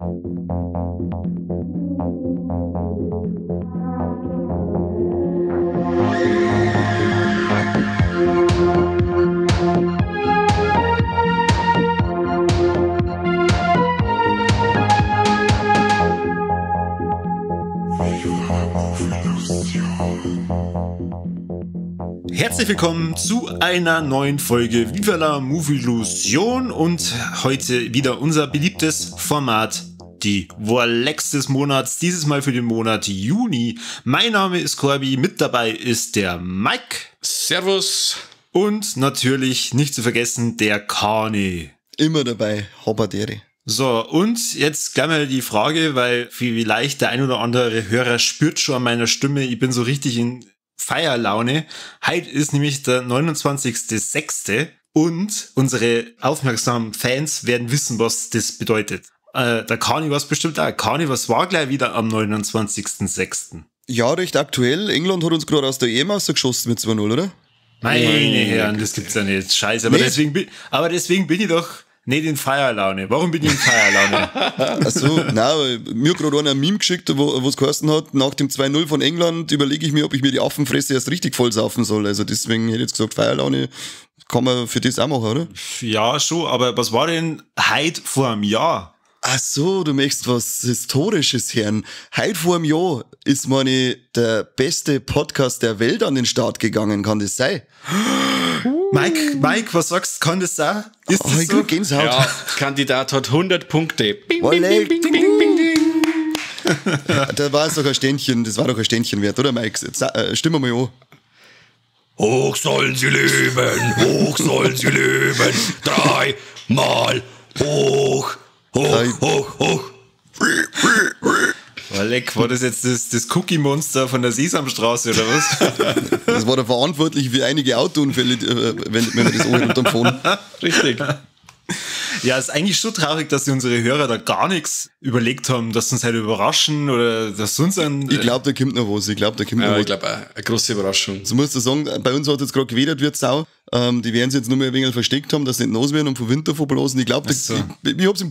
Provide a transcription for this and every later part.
Herzlich willkommen zu einer neuen Folge Viva la Movilusion und heute wieder unser beliebtes Format, die Warlex des Monats, dieses Mal für den Monat Juni. Mein Name ist Corby, mit dabei ist der Mike. Servus. Und natürlich nicht zu vergessen der Kani. Immer dabei, Habadere. So, und jetzt gleich mal die Frage, weil vielleicht der ein oder andere Hörer spürt schon an meiner Stimme, ich bin so richtig in Feierlaune. Heute ist nämlich der 29.06. und unsere aufmerksamen Fans werden wissen, was das bedeutet. Der Kani war es bestimmt auch. Kani, was war gleich wieder am 29.06.? Ja, recht aktuell. England hat uns gerade aus der EM rausgeschossen mit 2-0, oder? Meine Herren, das gibt's ja nicht. Scheiße, aber, nee. Deswegen bin ich doch nicht in Feierlaune. Warum bin ich in Feierlaune? Achso, nein, mir hat gerade einer ein Meme geschickt, wo es geheißen hat, nach dem 2-0 von England überlege ich mir, ob ich mir die Affenfresse erst richtig voll saufen soll. Also deswegen hätte ich jetzt gesagt, Feierlaune kann man für das auch machen, oder? Ja, schon, aber was war denn heute vor einem Jahr? Ach so, du möchtest was Historisches hören. Heute vor einem Jahr ist meine der beste Podcast der Welt an den Start gegangen, kann das sein? Mike, was sagst du? Kann das sein? Ist das so? Gänsehaut. Ja, Kandidat hat 100 Punkte. Bing, bing, bing, bing, bing, bing, ding. Da war es doch ein Ständchen, das war doch ein Ständchen wert, oder Mike? Jetzt, stimmen wir mal an. Hoch sollen sie leben, hoch sollen sie leben, dreimal hoch, hoch, hoch, hoch. Oh, leck, war das jetzt das Cookie-Monster von der Sesamstraße oder was? Das war der verantwortlich für einige Autounfälle, wenn man das anhört unterm Phone. Richtig. Ja, ist eigentlich schon traurig, dass sich unsere Hörer da gar nichts überlegt haben, dass sie uns halt überraschen oder dass sie uns an. Ich glaube, da kommt noch was. Ich glaube, da kommt noch was. Ich glaube, eine große Überraschung. So musst du sagen, bei uns hat jetzt gerade gewedert wird Sau. Die werden sie jetzt nur mehr ein wenig versteckt haben, dass sie nicht nass werden und vom Winter verblasen. Ich glaube, so. Ich hab's ihm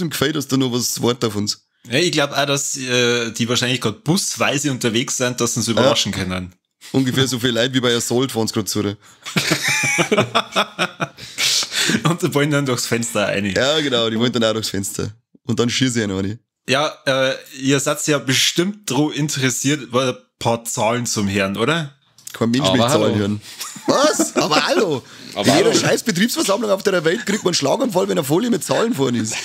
gefällt, dass da noch was wartet auf uns. Ja, ich glaube auch, dass die wahrscheinlich gerade busweise unterwegs sind, dass sie uns überraschen können. Ungefähr so viel Leute wie bei Assault fahren sie gerade zu. Und die wollen dann durchs Fenster rein. Ja, genau, die wollen dann auch durchs Fenster. Und dann schieße ich einen rein. Ja, ihr seid ja bestimmt dran interessiert, ein paar Zahlen zum Herrn, oder? Kein Mensch möchte Zahlen hören. Was? Aber hallo! Aber in jeder scheiß Betriebsversammlung auf der Welt kriegt man einen Schlaganfall, wenn eine Folie mit Zahlen vorne ist.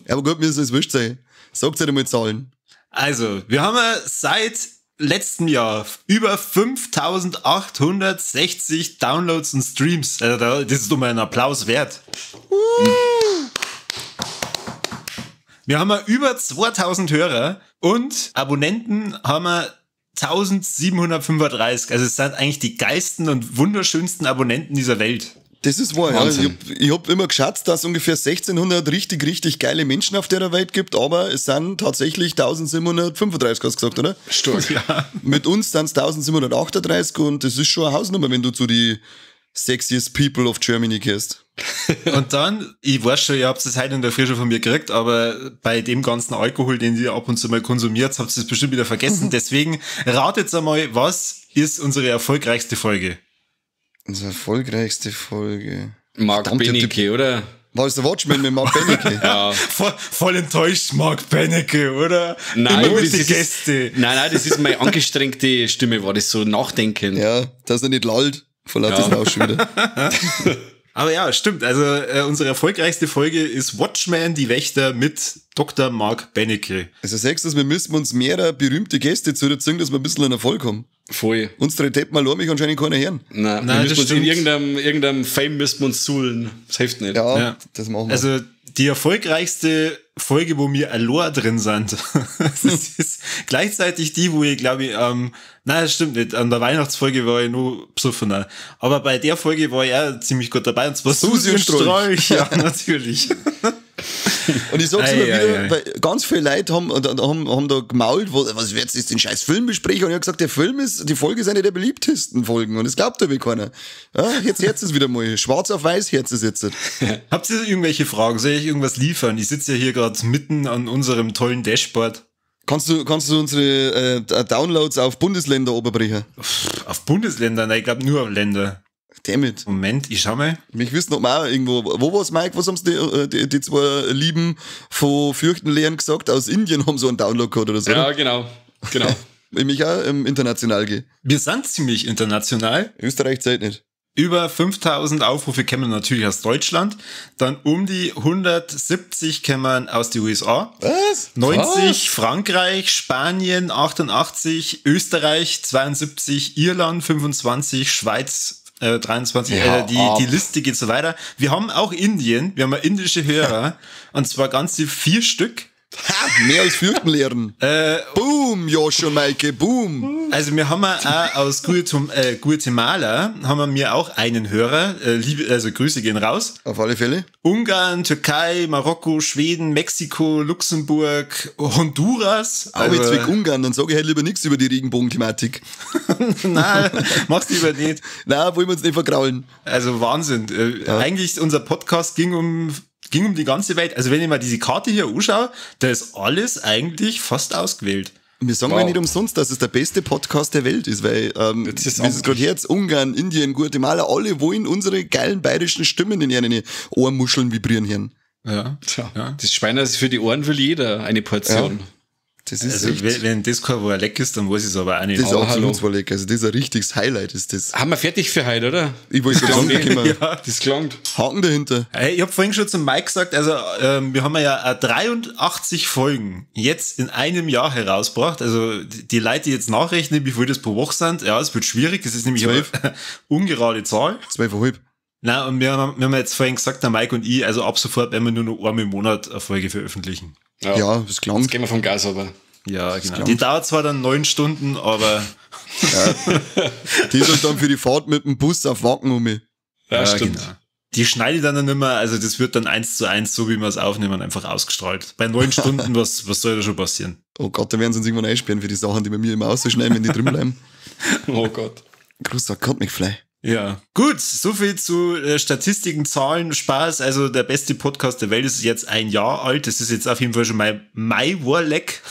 Aber gut, mir ist es wurscht sein. Sagt halt einmal Zahlen. Also, wir haben ja seit letztem Jahr über 5860 Downloads und Streams. Also, das ist doch mal ein Applaus wert. Wir haben ja über 2000 Hörer und Abonnenten haben wir 1735. Also, es sind eigentlich die geilsten und wunderschönsten Abonnenten dieser Welt. Das ist wahr, ja. Ich hab immer geschätzt, dass es ungefähr 1600 richtig, richtig geile Menschen auf der Welt gibt, aber es sind tatsächlich 1735, hast du gesagt, oder? Stark. Ja. Mit uns sind es 1738 und das ist schon eine Hausnummer, wenn du zu die sexiest people of Germany gehst. Und dann, ich weiß schon, ihr habt es heute in der Früh schon von mir gekriegt, aber bei dem ganzen Alkohol, den ihr ab und zu mal konsumiert, habt ihr es bestimmt wieder vergessen. Deswegen ratet einmal, was ist unsere erfolgreichste Folge? Unsere erfolgreichste Folge. Mark Benecke, oder? War das der Watchmen mit Mark Benecke? Ja. Voll enttäuscht, Mark Benecke, oder? Nein, immer das die ist, Gäste. Nein, das ist meine angestrengte Stimme, war das so nachdenkend. Ja, dass er nicht lallt, vor lauter ja. Rausch wieder. Aber ja, stimmt. Also unsere erfolgreichste Folge ist Watchmen, die Wächter mit Dr. Mark Benecke. Also sagst du, wir müssen uns mehrer berühmte Gäste zurückziehen, dass wir ein bisschen einen Erfolg haben. Voll. Unsere Deppen allein mich anscheinend keiner hören. Nein, wir müssen uns in irgendeinem Fame müssen wir uns suhlen. Das hilft nicht. Ja, das machen wir. Also die erfolgreichste Folge, wo wir allein drin sind, das ist gleichzeitig die, wo ich glaube ich, nein, das stimmt nicht, an der Weihnachtsfolge war ich nur besoffener. Aber bei der Folge war ich auch ziemlich gut dabei, und zwar Susi und Strolch. Ja, natürlich. Und ich sag's immer wieder, weil ganz viele Leute haben da gemault, was wird jetzt den scheiß Film besprechen? Und ich hab gesagt, der Film ist, die Folge ist eine der beliebtesten Folgen und es glaubt aber keiner. Ja, jetzt hört's es wieder mal. Schwarz auf weiß hört's es jetzt. Habt ihr irgendwelche Fragen? Soll ich irgendwas liefern? Ich sitze ja hier gerade mitten an unserem tollen Dashboard. Kannst du unsere Downloads auf Bundesländer oberbrechen? Auf Bundesländer? Nein, ich glaube nur auf Länder. Damit. Moment, ich schau mal. Mich wissen noch mal irgendwo, wo war's, Mike? Was haben die zwei Lieben von Fürchtenlehren gesagt? Aus Indien haben so einen Download-Code oder so. Ja, oder? Genau. Ich mich auch international gehe. Wir sind ziemlich international. Österreich zählt nicht. Über 5000 Aufrufe kämen natürlich aus Deutschland. Dann um die 170 kämen aus den USA. Was? 90 Was? Frankreich, Spanien 88, Österreich 72, Irland 25, Schweiz 23, ja, die Liste geht so weiter. Wir haben auch Indien, wir haben indische Hörer, und zwar ganze 4 Stück. Ha, mehr als Fürchtenlehren. Boom, Josh und Maike, boom. Also wir haben auch aus Guatemala haben wir auch einen Hörer. Also Grüße gehen raus. Auf alle Fälle. Ungarn, Türkei, Marokko, Schweden, Mexiko, Luxemburg, Honduras. Auch jetzt weg Ungarn, dann sage ich halt lieber nichts über die Regenbogenthematik. Nein, machst lieber nicht. Nein, wollen wir uns nicht vergraulen. Also Wahnsinn. Ja. Eigentlich unser Podcast ging um die ganze Welt. Also wenn ich mal diese Karte hier anschaue, da ist alles eigentlich fast ausgewählt. Wir sagen ja nicht umsonst, dass es der beste Podcast der Welt ist, weil das ist gerade jetzt Ungarn, Indien, Guatemala, alle wollen unsere geilen bayerischen Stimmen in ihren Ohrmuscheln vibrieren hören. Ja. Tja, ja. Das Schwein ist für die Ohren will jeder eine Portion. Ja. Das ist also, echt, wenn das kein Leck ist, dann weiß ich es aber auch nicht. Das ist absolut ein Leck. Also das ist ein richtiges Highlight, ist das. Haben wir fertig für heute, oder? Ich wollte schon sagen, ja. Das klangt. Haken dahinter. Hey, ich habe vorhin schon zum Mike gesagt, also wir haben ja 83 Folgen jetzt in einem Jahr herausgebracht. Also die Leute, die jetzt nachrechnen, wie viel das pro Woche sind, ja, es wird schwierig. Das ist nämlich 12. Eine ungerade Zahl. 12,5. Na, und wir haben jetzt vorhin gesagt, der Mike und ich, also ab sofort werden wir nur noch einmal im Monat eine Folge veröffentlichen. Ja, das klang. Jetzt gehen wir vom Gas aber. Ja, das genau. Die dauert zwar dann 9 Stunden, aber. Ja. Die ist halt dann für die Fahrt mit dem Bus auf Wacken um mich. Ja, stimmt. Genau. Die schneide ich dann nicht mehr, also das wird dann 1:1, so wie wir es aufnehmen, einfach ausgestrahlt. Bei 9 Stunden, was soll da schon passieren? Oh Gott, da werden sie uns irgendwann einsperren für die Sachen, die bei mir immer ausschneiden, wenn die drin bleiben. Oh Gott. Großer Gott, McFly. Ja, gut, soviel zu Statistiken, Zahlen, Spaß. Also der beste Podcast der Welt ist jetzt ein Jahr alt. Das ist jetzt auf jeden Fall schon mein Warleck.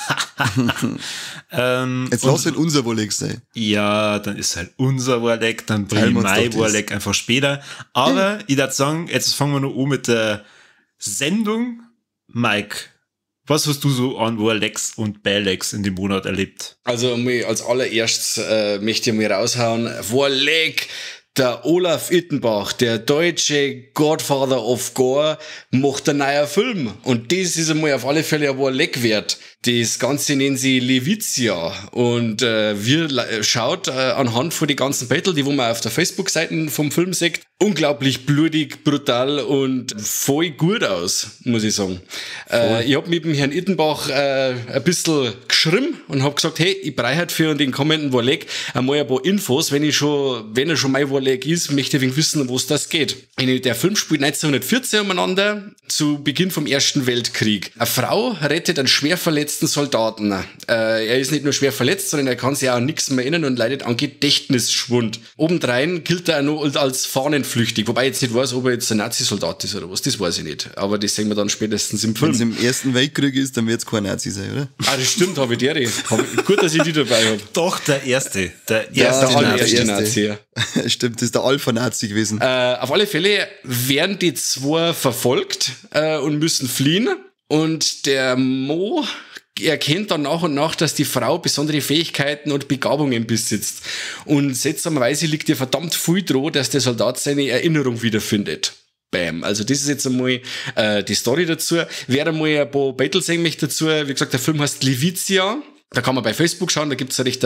Jetzt lass halt unser Warleck sein. Ja, dann ist halt unser Warleck, dann bring ich mein Warleck einfach später. Aber ich würde sagen, jetzt fangen wir noch an mit der Sendung. Mike, was hast du so an Warlecks und Bälecks in dem Monat erlebt? Also als allererstes möchte ich mal raushauen, Warleck! Der Olaf Ittenbach, der deutsche Godfather of Gore, macht einen neuen Film. Und das ist einmal auf alle Fälle ein Warleck wert. Das Ganze nennen sie Levizia. Und wir schaut anhand von den ganzen Battle, die wo man auf der Facebook-Seite vom Film sieht, unglaublich blutig, brutal und voll gut aus, muss ich sagen. Ich hab mit dem Herrn Ittenbach ein bisschen geschrieben und hab gesagt, hey, ich brauche halt für den kommenden Warleck einmal ein paar Infos, wenn er schon mein Warleck ist, möchte ich wissen, wo es das geht. Der Film spielt 1914 umeinander, zu Beginn vom Ersten Weltkrieg. Eine Frau rettet einen schwer verletzten Soldaten. Er ist nicht nur schwer verletzt, sondern er kann sich auch an nichts mehr erinnern und leidet an Gedächtnisschwund. Obendrein gilt er auch noch als fahnenflüchtig, wobei ich jetzt nicht weiß, ob er jetzt ein Nazi-Soldat ist oder was, das weiß ich nicht. Aber das sehen wir dann spätestens im Film. Wenn es im Ersten Weltkrieg ist, dann wird es kein Nazi sein, oder? Ah, das stimmt, habe ich die. Gut, dass ich die dabei habe. Doch, der erste. Der erste Nazi. Ja. Stimmt, das ist der Alpha-Nazi gewesen. Auf alle Fälle werden die zwei verfolgt und müssen fliehen. Und der Mo erkennt dann nach und nach, dass die Frau besondere Fähigkeiten und Begabungen besitzt. Und seltsamerweise liegt ihr verdammt viel droh, dass der Soldat seine Erinnerung wiederfindet. Bam. Also das ist jetzt einmal die Story dazu. Wer einmal ein paar Battle sehen möchte dazu, wie gesagt, der Film heißt Levizia. Da kann man bei Facebook schauen, da gibt's ja recht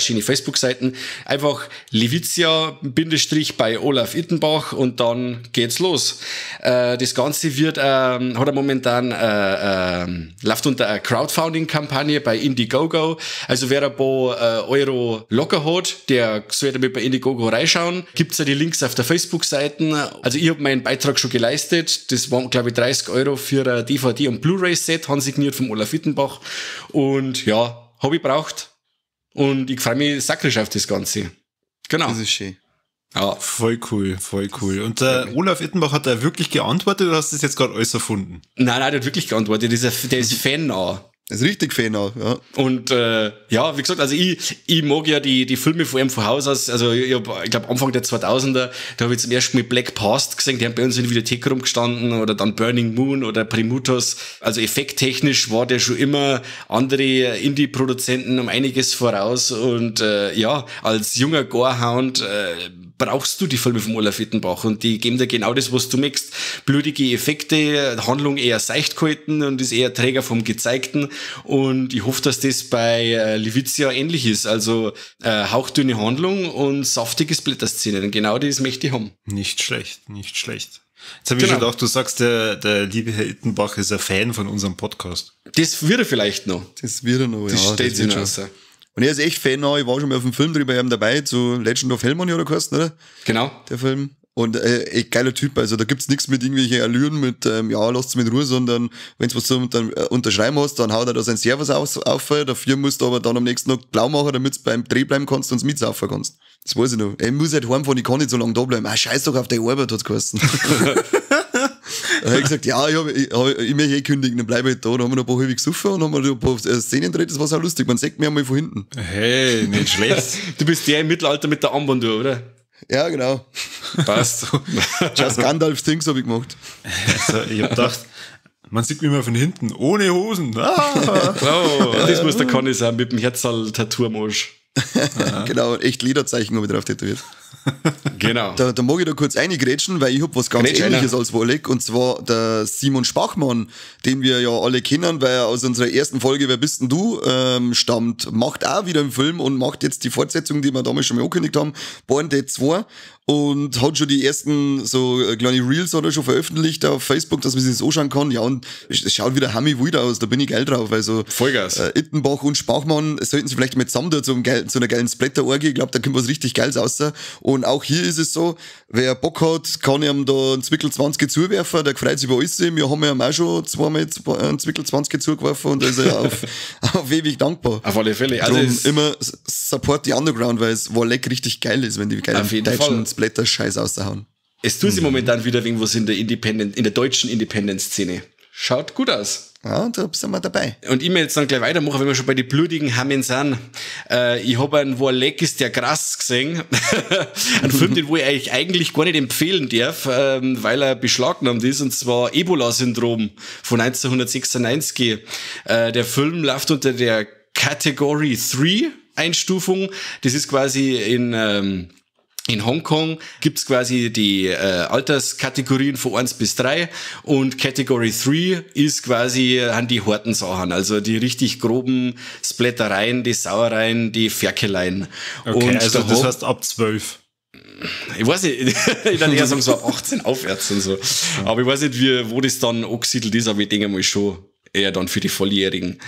schöne Facebook-Seiten. Einfach Levizia Bindestrich bei Olaf Ittenbach und dann geht's los. Das Ganze wird, hat er momentan, läuft unter einer Crowdfunding-Kampagne bei Indiegogo. Also wer ein paar Euro locker hat, der sollte mit bei Indiegogo reinschauen. Gibt's ja die Links auf der Facebook-Seite. Also ich hab meinen Beitrag schon geleistet. Das waren, glaube ich, 30 Euro für ein DVD- und Blu-ray-Set, handsigniert vom Olaf Ittenbach. Und ja, hab ich braucht. Und ich freue mich sakrisch auf das Ganze. Genau. Das ist schön. Ja. Voll cool, voll cool. Und der Olaf Ittenbach, hat da wirklich geantwortet oder hast du das jetzt gerade alles erfunden? Nein, nein, der hat wirklich geantwortet. Der ist Fan auch. Das ist richtig Fan auch, ja. Und ja, wie gesagt, also ich mag ja die Filme von ihm von Haus aus. Also ich glaube Anfang der 2000er, da habe ich zum ersten Mal Black Past gesehen, die haben bei uns in der Videothek rumgestanden, oder dann Burning Moon oder Primutos. Also effekttechnisch war der schon immer andere Indie-Produzenten um einiges voraus. Und ja, als junger Gorehound brauchst du die Filme von Olaf Ittenbach und die geben dir genau das, was du möchtest. Blutige Effekte, Handlung eher seicht gehalten und ist eher Träger vom Gezeigten, und ich hoffe, dass das bei Levizia ähnlich ist. Also hauchdünne Handlung und saftige Splatter-Szenen. Genau das möchte ich haben. Nicht schlecht, nicht schlecht. Jetzt habe ich schon gedacht, du sagst, der liebe Herr Ittenbach ist ein Fan von unserem Podcast. Das wird er vielleicht noch. Das wird er noch, ja. Das steht sich noch. Und er ist echt Fan, ich war schon mal auf dem Film drüber, dabei, zu Legend of Hellman oder geheißen, oder? Genau. Der Film. Und echt geiler Typ, also da gibt's nichts mit irgendwelchen Allüren, mit ja, lasst's mit Ruhe, sondern wenn's was zu unterschreiben hast, dann haut er da seinen Servus auf, dafür musst du aber dann am nächsten Tag blau machen, damit du beim Dreh bleiben kannst und mitsaufen kannst. Das weiß ich noch. Ich muss halt heimfahren, ich kann nicht so lange da bleiben. Ah, scheiß doch auf die Arbeit, hat's geheißen. Dann hab ich gesagt, ja, ich möchte eh kündigen, dann bleib ich halt da. Da haben wir noch ein paar halbe gesoffen und haben wir noch ein paar Szenen gedreht, das war auch lustig. Man sieht mich einmal von hinten. Hey, nicht schlecht. Du bist der im Mittelalter mit der Armbanduhr, oder? Ja, genau. Passt. Just Gandalf Things hab ich gemacht. Also, ich hab gedacht, man sieht mich immer von hinten, ohne Hosen. Ah. Oh, das muss der Conny sein, mit dem Herzal-Tattoo am Arsch. Genau, echt Lederzeichen habe ich drauf tätowiert. Genau. Da mag ich da kurz reingrätschen, weil ich hab was ganz Ähnliches als Wolleck, und zwar der Simon Spachmann, den wir ja alle kennen, weil er aus unserer ersten Folge Wer bist denn du stammt, macht auch wieder einen Film und macht jetzt die Fortsetzung, die wir damals schon mal angekündigt haben, Born Dead 2, und hat schon die ersten so kleine Reels hat er schon veröffentlicht auf Facebook, dass man sich das anschauen kann. Ja, und es schaut wieder hammi wild aus, da bin ich geil drauf. Also Vollgas. Ittenbach und Spachmann sollten sie vielleicht mal zusammen da zu einer geilen Splatter-Orgie. Ich glaube, da kommt was richtig Geiles raus. Und auch hier ist es so, wer Bock hat, kann ihm da einen Zwickel 20 zuwerfen, der freut sich über alles. Wir haben ihm auch schon zweimal einen Zwickel 20 zugeworfen und da ist er auf ewig dankbar. Auf alle Fälle. Also drum immer support die Underground, weil es Wolleck richtig geil ist, wenn die geilen deutschen Splatter-Scheiß raushauen. Es tut sich momentan wieder irgendwas in der deutschen Independent-Szene. Schaut gut aus. Ja, da sind wir dabei. Und ich mir jetzt dann gleich weitermachen, wenn wir schon bei den blutigen Hammen sind. Ich habe einen Wolleck ist der krass gesehen. Einen Film, den wo ich eigentlich gar nicht empfehlen darf, weil er beschlagnahmt ist, und zwar Ebola-Syndrom von 1996. Der Film läuft unter der Category 3 Einstufung. Das ist quasi in Hongkong gibt's quasi die Alterskategorien von 1 bis 3, und Category 3 ist quasi an die harten Sachen, also die richtig groben Splattereien, die Sauereien, die Ferkeleien. Okay, und also das heißt ab 12. Ich weiß nicht, ich würde eher sagen so ab 18 aufwärts und so. Aber ich weiß nicht, wo das dann angesiedelt ist, aber ich denke mal schon eher dann für die Volljährigen.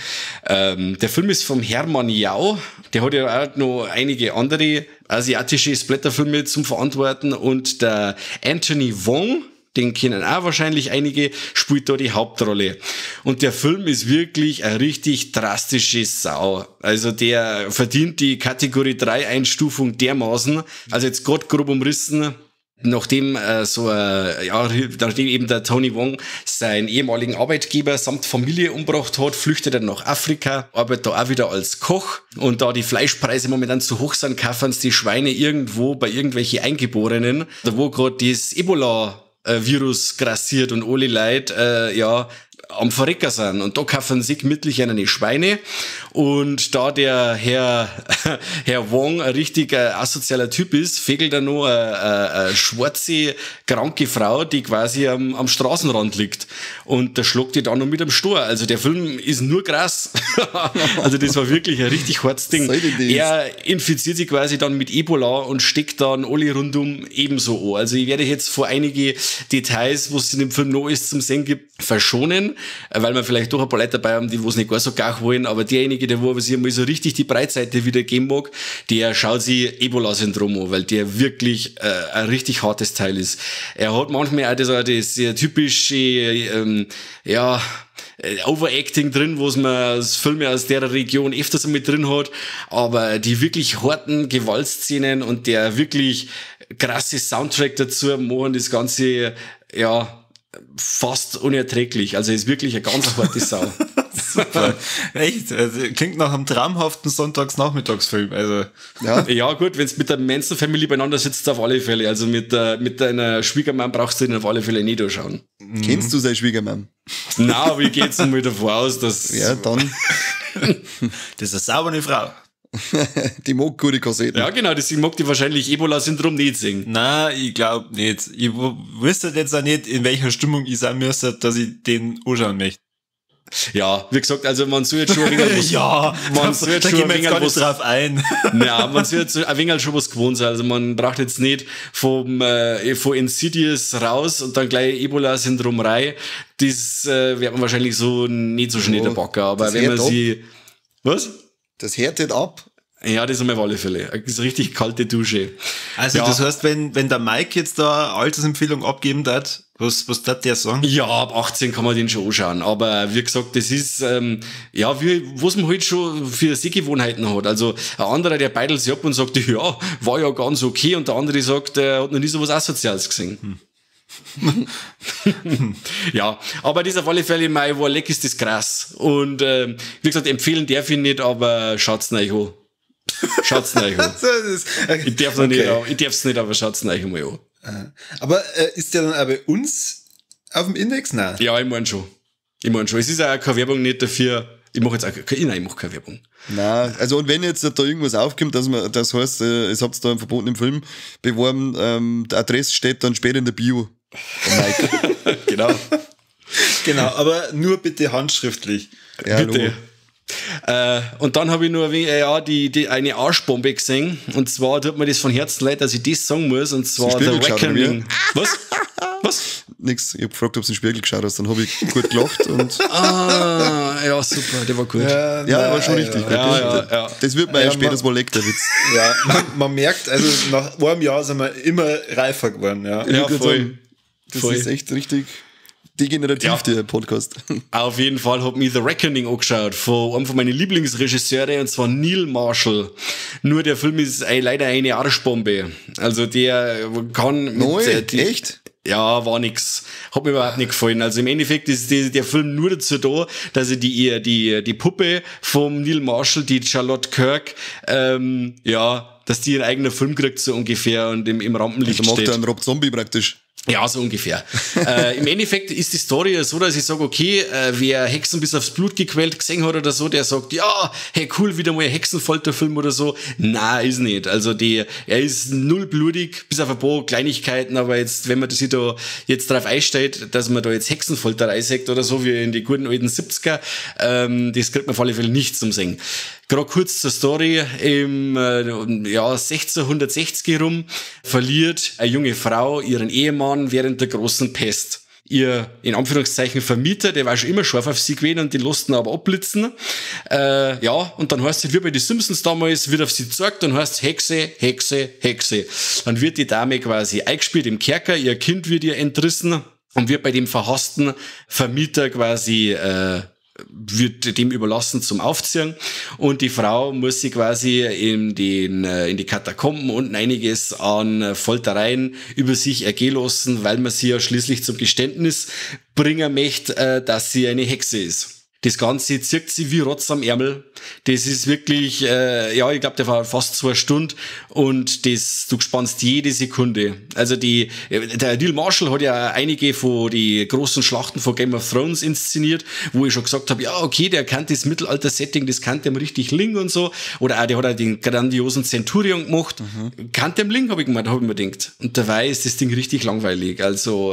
Der Film ist vom Hermann Yau. Der hat ja auch noch einige andere asiatische Splatterfilme zum Verantworten. Und der Anthony Wong, den kennen auch wahrscheinlich einige, spielt da die Hauptrolle. Und der Film ist wirklich eine richtig drastische Sau. Also der verdient die Kategorie 3 Einstufung dermaßen. Also jetzt grad grob umrissen. Nachdem nachdem eben der Tony Wong seinen ehemaligen Arbeitgeber samt Familie umgebracht hat, flüchtet er nach Afrika, arbeitet da auch wieder als Koch, und da die Fleischpreise momentan zu hoch sind, kaufen sie die Schweine irgendwo bei irgendwelche Eingeborenen, da wo gerade das Ebola-Virus grassiert und alle Leute, am Verrecker sind. Und da kaufen sie gemütlich eine Schweine. Und da der Herr Wong ein richtig asozialer Typ ist, fegelt er noch eine schwarze, kranke Frau, die quasi am Straßenrand liegt. Und der schlagt die dann noch mit am Stor. Also der Film ist nur krass. Also das war wirklich ein richtig hartes Ding. Er infiziert sich quasi dann mit Ebola und steckt dann alle rundum ebenso an. Also ich werde jetzt vor einige Details, was es in dem Film noch ist, zum Sehen gibt, verschonen, weil wir vielleicht doch ein paar Leute dabei haben, die es nicht gar so gar wollen, aber derjenige, der wo sich einmal so richtig die Breitseite wieder geben mag, der schaut sich Ebola-Syndrom an, weil der wirklich ein richtig hartes Teil ist. Er hat manchmal auch das typische, Overacting drin, wo es man aus Filme aus der Region öfters mit drin hat, aber die wirklich harten Gewaltszenen und der wirklich krasse Soundtrack dazu machen das Ganze, ja, fast unerträglich. Also ist wirklich eine ganz harte Sau. Super. Echt? Also, klingt nach einem traumhaften Sonntagsnachmittagsfilm. Also. Ja, gut, wenn es mit der Manson Family beieinander sitzt, auf alle Fälle. Also mit deiner Schwiegermam brauchst du den auf alle Fälle nicht anschauen. Mhm. Kennst du seine Schwiegermam? Nein, aber ich gehe jetzt mal davon aus, dass... Ja, dann. Das ist eine saubere Frau. Die mag gute Kassetten. Ja, genau, deswegen mag die wahrscheinlich Ebola-Syndrom nicht singen. Nein, ich glaube nicht. Ich wüsste jetzt auch nicht, in welcher Stimmung ich sein müsste, dass ich den anschauen möchte. Ja, wie gesagt, also man soll jetzt schon ein wenig was, ja, man soll jetzt schon ein wenig was drauf ein. Nein, man soll jetzt ein wenig schon was gewohnt sein. Also man braucht jetzt nicht von Insidious raus und dann gleich Ebola-Syndrom rein. Das wird man wahrscheinlich so nicht so schnell der Backer. Aber wenn man sie... Was? Das härtet ab. Ja, das haben wir auf alle Fälle. Das ist eine richtig kalte Dusche. Also ja. Das heißt, wenn der Mike jetzt da eine Altersempfehlung abgeben darf, was darf der sagen? Ja, ab 18 kann man den schon anschauen. Aber wie gesagt, das ist, ja, wie, was man halt schon für Sehgewohnheiten hat. Also ein anderer, der beidelt sich ab und sagt, ja, war ja ganz okay. Und der andere sagt, er hat noch nie so was Asoziales gesehen. Hm. Ja, aber das auf alle Fälle, mei, wo leck ist das krass. Und wie gesagt, empfehlen darf ich nicht, aber schaut's euch an. Schaut's euch an. Ich darf noch nicht, ich darf's nicht, aber schaut's euch mal an. Aber ist der dann auch bei uns auf dem Index? Nein. Ja, ich mein schon. Es ist auch keine Werbung nicht dafür. Ich mache jetzt auch nein, ich mache keine Werbung. Nein, also und wenn jetzt da irgendwas aufkommt, dass man, das heißt, es habt da einen verbotenen Film beworben, die Adresse steht dann später in der Bio. Mike. Genau. Genau, aber nur bitte handschriftlich. Ja, bitte. Und dann habe ich nur eine Arschbombe gesehen. Und zwar tut mir das von Herzen leid, dass ich das sagen muss. Und zwar The Reckoning. Was? Was? Nix. Ich hab gefragt, ob du in den Spiegel geschaut hast. Dann habe ich gut gelacht. Und ah, ja, super. Der war gut. Ja, ja, war schon richtig. Ja, ja. Das wird mir ja später mal leck, der Witz. Ja, man merkt, also nach einem Jahr sind wir immer reifer geworden. Ja, ja, voll. Das voll. Ist echt richtig degenerativ, ja. Der Podcast. Auf jeden Fall hat mich The Reckoning angeschaut, von einem von meinen Lieblingsregisseure, und zwar Neil Marshall. Nur der Film ist leider eine Arschbombe. Also der kann... Mit, Neu? Echt? Ja, war nix. Hat mir überhaupt nicht gefallen. Also im Endeffekt ist der Film nur dazu da, dass er die Puppe vom Neil Marshall, die Charlotte Kirk, dass die ihren eigenen Film kriegt, so ungefähr, und im Rampenlicht also macht steht. er einen Rob Zombie praktisch. Ja, so ungefähr. Im Endeffekt ist die Story ja so, dass ich sage, okay, wer Hexen bis aufs Blut gequält gesehen hat oder so, der sagt, ja, hey cool, wieder mal ein Hexenfolterfilm oder so. Na, ist nicht. Also er ist null blutig, bis auf ein paar Kleinigkeiten, aber jetzt, wenn man sich da jetzt drauf einstellt, dass man da jetzt Hexenfolterei sagt oder so, wie in die guten alten 70er, das kriegt man auf alle Fälle nicht zum Singen. Gerade kurz zur Story, im 1660 rum verliert eine junge Frau ihren Ehemann während der großen Pest. Ihr, in Anführungszeichen, Vermieter, der war schon immer scharf auf sie gewesen und die lassen aber abblitzen. Und dann heißt es, wie bei den Simpsons damals, wird auf sie gezeigt und heißt Hexe, Hexe, Hexe. Dann wird die Dame quasi eingespielt im Kerker, ihr Kind wird ihr entrissen und wird bei dem verhassten Vermieter quasi wird dem überlassen zum Aufziehen, und die Frau muss sich quasi in die Katakomben unten einiges an Foltereien über sich ergehen lassen, weil man sie ja schließlich zum Geständnis bringen möchte, dass sie eine Hexe ist. Das Ganze zirkt sich wie Rotz am Ärmel. Das ist wirklich, ja, ich glaube, der war fast 2 Stunden und das, du spannst jede Sekunde. Also der Neil Marshall hat ja einige von die großen Schlachten von Game of Thrones inszeniert, wo ich schon gesagt habe, ja, okay, der kennt das Mittelalter-Setting, das kann dem richtig liegen und so. Oder auch, der hat auch den grandiosen Centurion gemacht. Mhm. Kann dem liegen, habe ich mir gedacht. Und dabei ist das Ding richtig langweilig. Also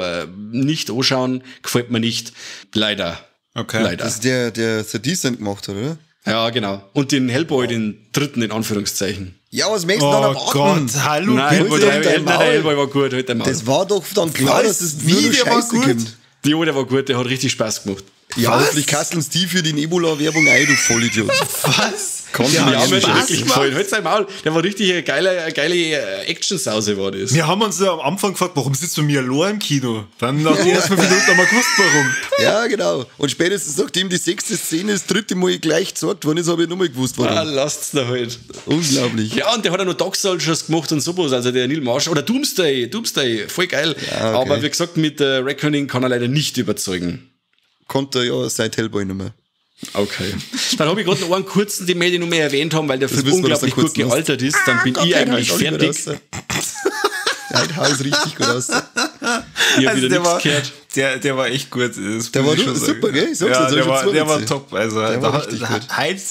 nicht anschauen, gefällt mir nicht. Leider. Okay. Leider. Das ist der The Descent gemacht hat, oder? Ja, genau. Und den Hellboy, den dritten in Anführungszeichen. Ja, was möchtest du da erwarten? Oh Gott, hallo. Nein, Hellboy, der Hellboy war gut. Halt das war doch dann klar, dass es nur Scheiße kommt. Jo, der war gut, der hat richtig Spaß gemacht. Ja, hoffentlich kasteln die für die Ebola-Werbung ein, du Vollidiot. Was? Der hat mir wirklich gefallen. Halt sein Maul. Der war richtig eine geile Action-Sause war das. Wir haben uns ja am Anfang gefragt, warum sitzt du mir allein im Kino? Dann nach den ersten 5 Minuten haben wir gewusst, warum. Ja, genau. Und spätestens nachdem die 6. Szene das 3. Mal gleich gezeigt worden ist, habe ich nochmal gewusst, warum. Ah, lasst's da halt. Unglaublich. Ja, und der hat ja noch Dog Soldiers gemacht und sowas. Also der Neil Marshall. Oder Doomsday. Doomsday. Voll geil. Ja, okay. Aber wie gesagt, mit Reckoning kann er leider nicht überzeugen. Konnte er ja seit Hellboy nicht mehr. Okay. Dann habe ich gerade noch einen kurzen, den wir noch mehr erwähnt haben, weil der Film unglaublich gut gealtert ist. Dann bin ich eigentlich fertig. Heute hau ich richtig gut aus. Ich habe wieder nichts gehört. Der war echt gut. Der war super, gell? Ich sag's ja, jetzt, der war top. Also, der war richtig gut. Heid.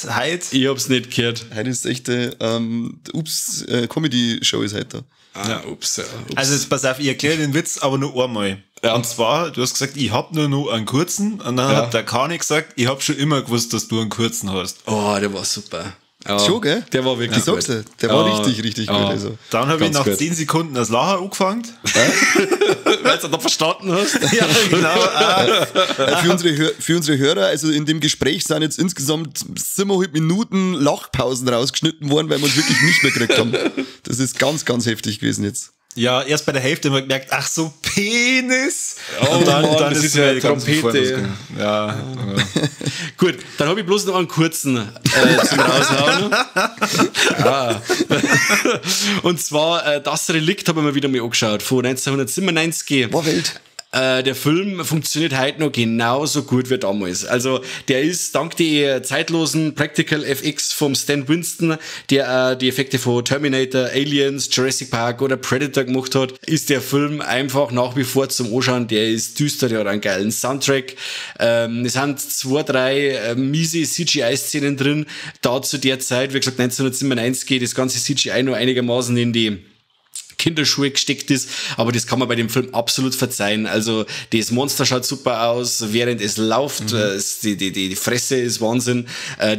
Ich hab's nicht gehört. Heute ist echt Comedy-Show ist heute da. Ah, ja. Ups, ja, ups. Also jetzt pass auf, ich erkläre den Witz, aber nur einmal. Ja. Und zwar, du hast gesagt, ich hab nur noch einen kurzen. Und dann hat der Kani gesagt, ich hab schon immer gewusst, dass du einen kurzen hast. Oh, der war super. Ja, schon, gell? Der war wirklich gut. Ich sag's dir, der war richtig, richtig gut. Also. Dann habe ich nach 10 Sekunden das Lachen angefangen. Weil du da verstanden hast. Ja, genau. Für unsere Hörer, also in dem Gespräch sind jetzt insgesamt 7,5 Minuten Lachpausen rausgeschnitten worden, weil wir uns wirklich nicht mehr gekriegt haben. Das ist ganz, ganz heftig gewesen jetzt. Ja, erst bei der Hälfte haben wir gemerkt, ach so, Penis! Oh, und dann, Mann, dann das ist ja Trompete. Ja. Ja. Gut, dann habe ich bloß noch einen kurzen zum Raushauen. Ja. Und zwar, das Relikt habe ich mir wieder mal angeschaut, von 1997. War Welt. Der Film funktioniert heute noch genauso gut wie damals. Also der ist dank die zeitlosen Practical FX vom Stan Winston, der die Effekte von Terminator, Aliens, Jurassic Park oder Predator gemacht hat, ist der Film einfach nach wie vor zum Anschauen. Der ist düster, der hat einen geilen Soundtrack. Es sind 2, 3 miese CGI-Szenen drin. Da zu der Zeit, wie gesagt 1997, das ganze CGI noch einigermaßen in die Kinderschuhe gesteckt ist, aber das kann man bei dem Film absolut verzeihen. Also das Monster schaut super aus, während es läuft, die Fresse ist Wahnsinn,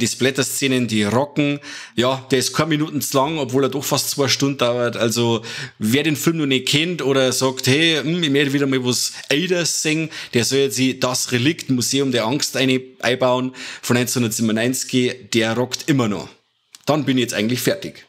die Splatter-Szenen, die rocken. Ja, der ist keine Minuten zu lang, obwohl er doch fast 2 Stunden dauert. Also wer den Film noch nicht kennt oder sagt, hey, ich möchte wieder mal was älteres sehen, der soll jetzt das Relikt, Museum der Angst einbauen von 1997, der rockt immer noch. Dann bin ich jetzt eigentlich fertig.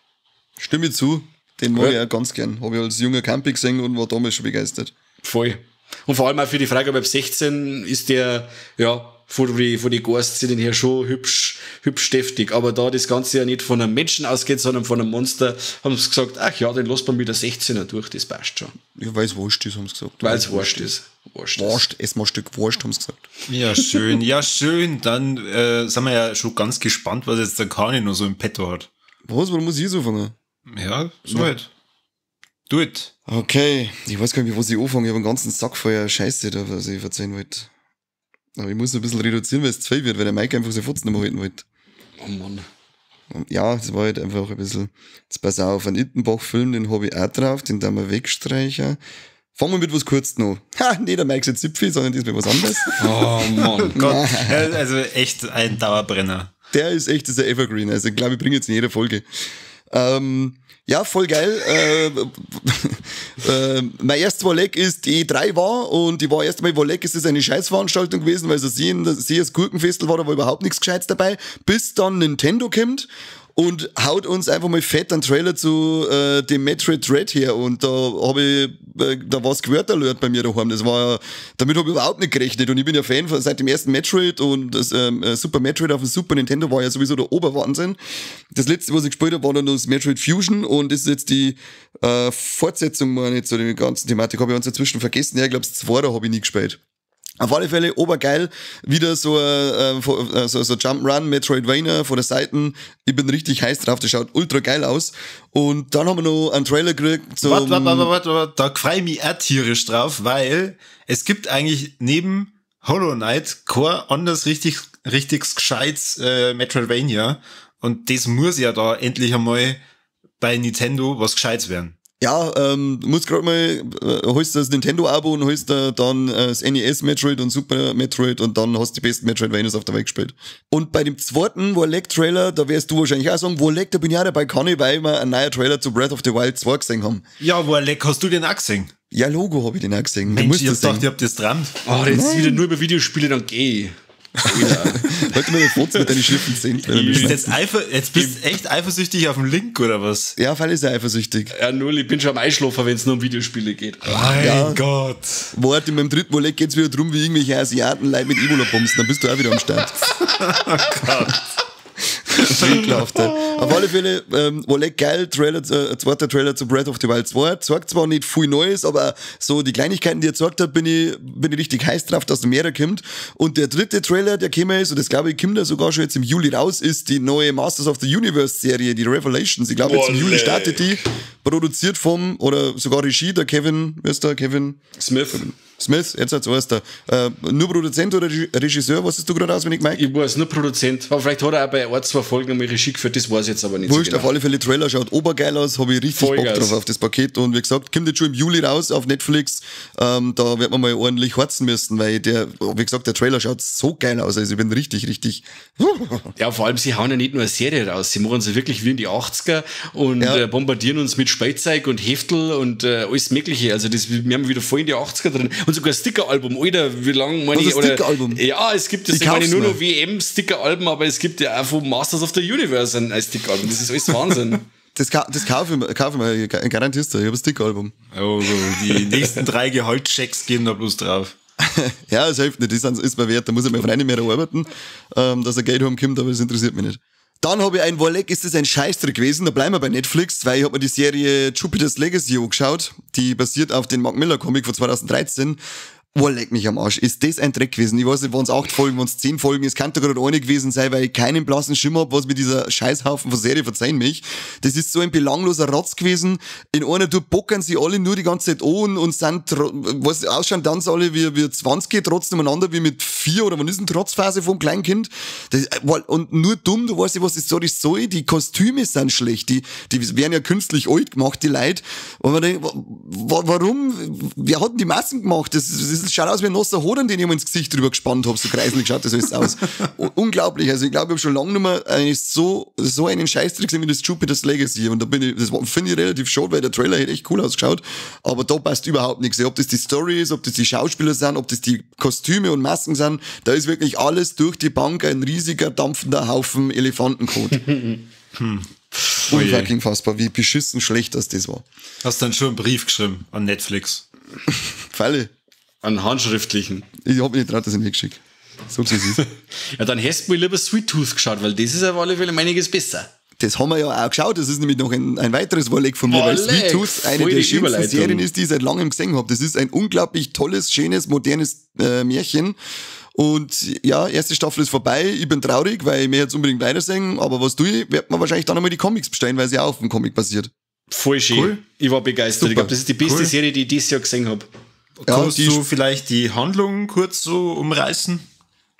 Stimme zu. Den mag ich auch ganz gern. Habe ich als junger Campi gesehen und war damals schon begeistert. Voll. Und vor allem auch für die Freigabe ab 16 ist der, ja, von die Gore-Szenen her schon hübsch, hübsch deftig. Aber da das Ganze ja nicht von einem Menschen ausgeht, sondern von einem Monster, haben sie gesagt, ach ja, den lässt man mit der 16er durch, das passt schon. Ja, weil es wurscht ist, haben sie gesagt. Weil es wurscht ist. Wurscht, ess mal ein Stück Wurst, haben sie gesagt. Ja, schön, ja, schön. Dann sind wir ja schon ganz gespannt, was jetzt der Kani noch so im Petto hat. Was? Warum muss ich so anfangen? Ja, so halt. Do it. Okay, ich weiß gar nicht, wo ich anfange. Ich habe einen ganzen Sack voller Scheiße da, was ich erzählen wollte. Aber ich muss ein bisschen reduzieren, weil es zu viel wird, weil der Mike einfach seine Fotzen nicht mehr halten wollte. Oh Mann. Ja, das war halt einfach ein bisschen. Jetzt pass auf, einen Ittenbach-Film, den habe ich auch drauf, den da wir wegstreichen. Fangen wir mit was kurz noch. Ha, nee, der Mike ist jetzt Zipfel, sondern diesmal was anderes. Oh Mann. Gott. Also echt ein Dauerbrenner. Der ist echt, das ist ein Evergreen. Also ich glaube, ich bringe jetzt in jeder Folge. Ja, voll geil. Mein erstes Wolleck ist die E3 war und ich war erst einmal Wolleck, es ist eine Scheißveranstaltung gewesen, weil es ein sehr Gurkenfestel war, da war überhaupt nichts Gescheites dabei, bis dann Nintendo kommt und haut uns einfach mal fett einen Trailer zu dem Metroid Dread her und da habe ich, da war Squirt Alert bei mir daheim, das war, damit habe ich überhaupt nicht gerechnet und ich bin ja Fan von, seit dem ersten Metroid und das Super Metroid auf dem Super Nintendo war ja sowieso der Oberwahnsinn. Das letzte, was ich gespielt habe, war dann das Metroid Fusion und das ist jetzt die Fortsetzung, meine ich, zu der ganzen Thematik, habe ich uns dazwischen vergessen, ja, ich glaube, das zweite habe ich nie gespielt. Auf alle Fälle, obergeil, wieder so so Jump'n'Run, Metroidvania von der Seite. Ich bin richtig heiß drauf, das schaut ultra geil aus. Und dann haben wir noch einen Trailer gekriegt. Warte, da freue ich mich auch tierisch drauf, weil es gibt eigentlich neben Hollow Knight kein anderes richtig gescheites Metroidvania. Und das muss ja da endlich einmal bei Nintendo was Gescheites werden. Ja, muss grad mal, holst du das Nintendo-Abo und holst da dann das NES Metroid und Super Metroid und dann hast du die besten Metroidvanias auf der Welt gespielt. Und bei dem zweiten Warleg-Trailer, da wirst du wahrscheinlich auch sagen, Warleg, da bin ich auch dabei, kann ich, weil wir einen neuen Trailer zu Breath of the Wild 2 gesehen haben. Ja, Warleg, hast du den auch gesehen? Ja, Logo hab ich den auch gesehen. Mensch, ich hab gedacht, ich hab das dran. Oh, jetzt ist wieder nur über Videospiele, dann geh ich. Heute mal Fotos mit deinen Schriften sehen. Jetzt bist du echt eifersüchtig auf den Link, oder was? Ja, weil ist er eifersüchtig. Ja, null, ich bin schon am Einschlafen, wenn es nur um Videospiele geht. Mein Gott. Warte, in meinem dritten Wolleck geht es wieder drum, wie irgendwelche Asiaten Leute mit Ebola bumsen. Dann bist du auch wieder am Start. Oh Gott. Ekelhaft. Auf alle Fälle, Wolleck geil, Trailer, zweiter Trailer zu Breath of the Wild 2. Zeigt zwar nicht viel Neues, aber so die Kleinigkeiten, die er gezeigt hat, bin ich richtig heiß drauf, dass noch mehr kommt. Und der dritte Trailer, der gekommen ist, und das glaube ich, kommt da sogar schon jetzt im Juli raus, ist die neue Masters of the Universe Serie, die Revelations. Ich glaube, jetzt im Juli startet die, produziert vom, oder sogar Regie, der Kevin, wer ist der? Kevin Smith. Smith, jetzt als erster. Nur Produzent oder Regisseur, was hast du gerade auswendig, Mike? Ich weiß, nur Produzent. Aber vielleicht hat er auch bei ein, zwei Folgen einmal Regie geführt, das weiß ich jetzt aber nicht. Wurscht, so genau. Auf alle Fälle, Trailer schaut obergeil aus, habe ich richtig Vollgas. Bock drauf auf das Paket. Und wie gesagt, kommt jetzt schon im Juli raus auf Netflix. Da wird man mal ordentlich horzen müssen, weil der, wie gesagt, der Trailer schaut so geil aus. Also ich bin richtig, richtig. Ja, vor allem, sie hauen ja nicht nur eine Serie raus, sie machen sie wirklich wie in die 80er und bombardieren uns mit Spielzeug und Heftel und alles Mögliche. Also das, wir haben wieder voll in die 80er drin. Und sogar ein Sticker-Album, Alter, wie lange meine ich? Sticker-Album? Ja, es gibt das, ich meine nur noch WM-Sticker-Alben, aber es gibt ja auch von Masters of the Universe ein Sticker-Album. Das ist alles Wahnsinn. Das kaufe ich mir, garantierst du, ich habe ein Sticker-Album. Oh, die nächsten 3 Gehaltschecks gehen da bloß drauf. Ja, das hilft nicht, das ist mir wert, da muss ich mir von einem mehr arbeiten, dass er Geld heimkommt, aber das interessiert mich nicht. Dann habe ich ein Wolleck, ist das ein Scheißdreck gewesen, da bleiben wir bei Netflix, weil ich habe mir die Serie Jupiter's Legacy angeschaut, die basiert auf den Mark Miller Comic von 2013. Oh, leck mich am Arsch. Ist das ein Dreck gewesen? Ich weiß nicht, waren es 8 Folgen, waren es 10 Folgen. Es kann da gerade eine gewesen sein, weil ich keinen blassen Schimmer hab, was mir dieser Scheißhaufen von Serie, verzeihen mich. Das ist so ein belangloser Rotz gewesen. In einer Tour bockern sie alle nur die ganze Zeit an und sind, was, ausschauen dann alle wie 20, trotzdem umeinander, wie mit 4 oder wann ist denn Trotzphase vom Kleinkind? Das, und nur dumm, du weißt nicht, was das soll. Die Kostüme sind schlecht. Die werden ja künstlich alt gemacht, die Leute. Und man denkt, warum? Wer hat denn die Massen gemacht? Das schaut aus wie ein nasser Hoden, den ich mir ins Gesicht drüber gespannt habe. So kreiselig schaut das alles aus. Unglaublich. Also ich glaube, ich habe schon lange nicht mehr eigentlich so einen Scheißdreck gesehen wie das Jupiter's Legacy. Und da bin ich, das finde ich relativ schade, weil der Trailer hätte echt cool ausgeschaut. Aber da passt überhaupt nichts. Ob das die Story ist, ob das die Schauspieler sind, ob das die Kostüme und Masken sind, da ist wirklich alles durch die Bank ein riesiger, dampfender Haufen Elefantenkot. Unfucking fassbar, wie beschissen schlecht das war. Hast dann schon einen Brief geschrieben an Netflix? Falle. Einen handschriftlichen. Ich hab mich nicht traut, dass ich ihn weggeschickt. So wie es ist. Ja, dann hast du mir lieber Sweet Tooth geschaut, weil das ist auf alle Fälle um einiges besser. Das haben wir ja auch geschaut. Das ist nämlich noch ein weiteres Wolleck von mir, weil Sweet Tooth eine der schönsten Serien ist, die ich seit langem gesehen habe. Das ist ein unglaublich tolles, schönes, modernes Märchen. Und ja, erste Staffel ist vorbei. Ich bin traurig, weil ich mir jetzt unbedingt weitersehen. Aber was tue ich? Wird man wahrscheinlich dann einmal die Comics bestellen, weil sie auch auf dem Comic basiert. Voll schön. Cool. Ich war begeistert. Super. Ich glaube, das ist die beste Serie, die ich dieses Jahr gesehen habe. Ja, Kannst du vielleicht die Handlung kurz so umreißen?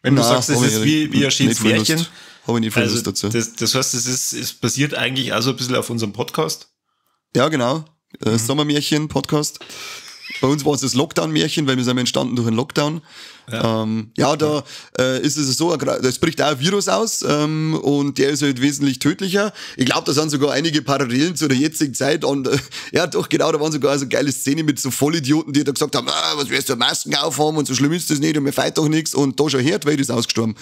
Wenn du sagst, es ist wie ein schönes Märchen. Habe ich nicht viel Lust dazu. Das heißt, es basiert eigentlich auch so ein bisschen auf unserem Podcast? Ja, genau. Sommermärchen-Podcast. Bei uns war es das Lockdown-Märchen, weil wir sind entstanden durch einen Lockdown. Ja, da ist es so, es bricht auch ein Virus aus und der ist halt wesentlich tödlicher. Ich glaube, da sind sogar einige Parallelen zu der jetzigen Zeit und ja, doch, genau, da waren sogar so geile Szenen mit so Vollidioten, die da gesagt haben, was wirst du, Masken aufhaben und so schlimm ist das nicht und mir feit doch nichts und da schon her, die Welt ist ausgestorben.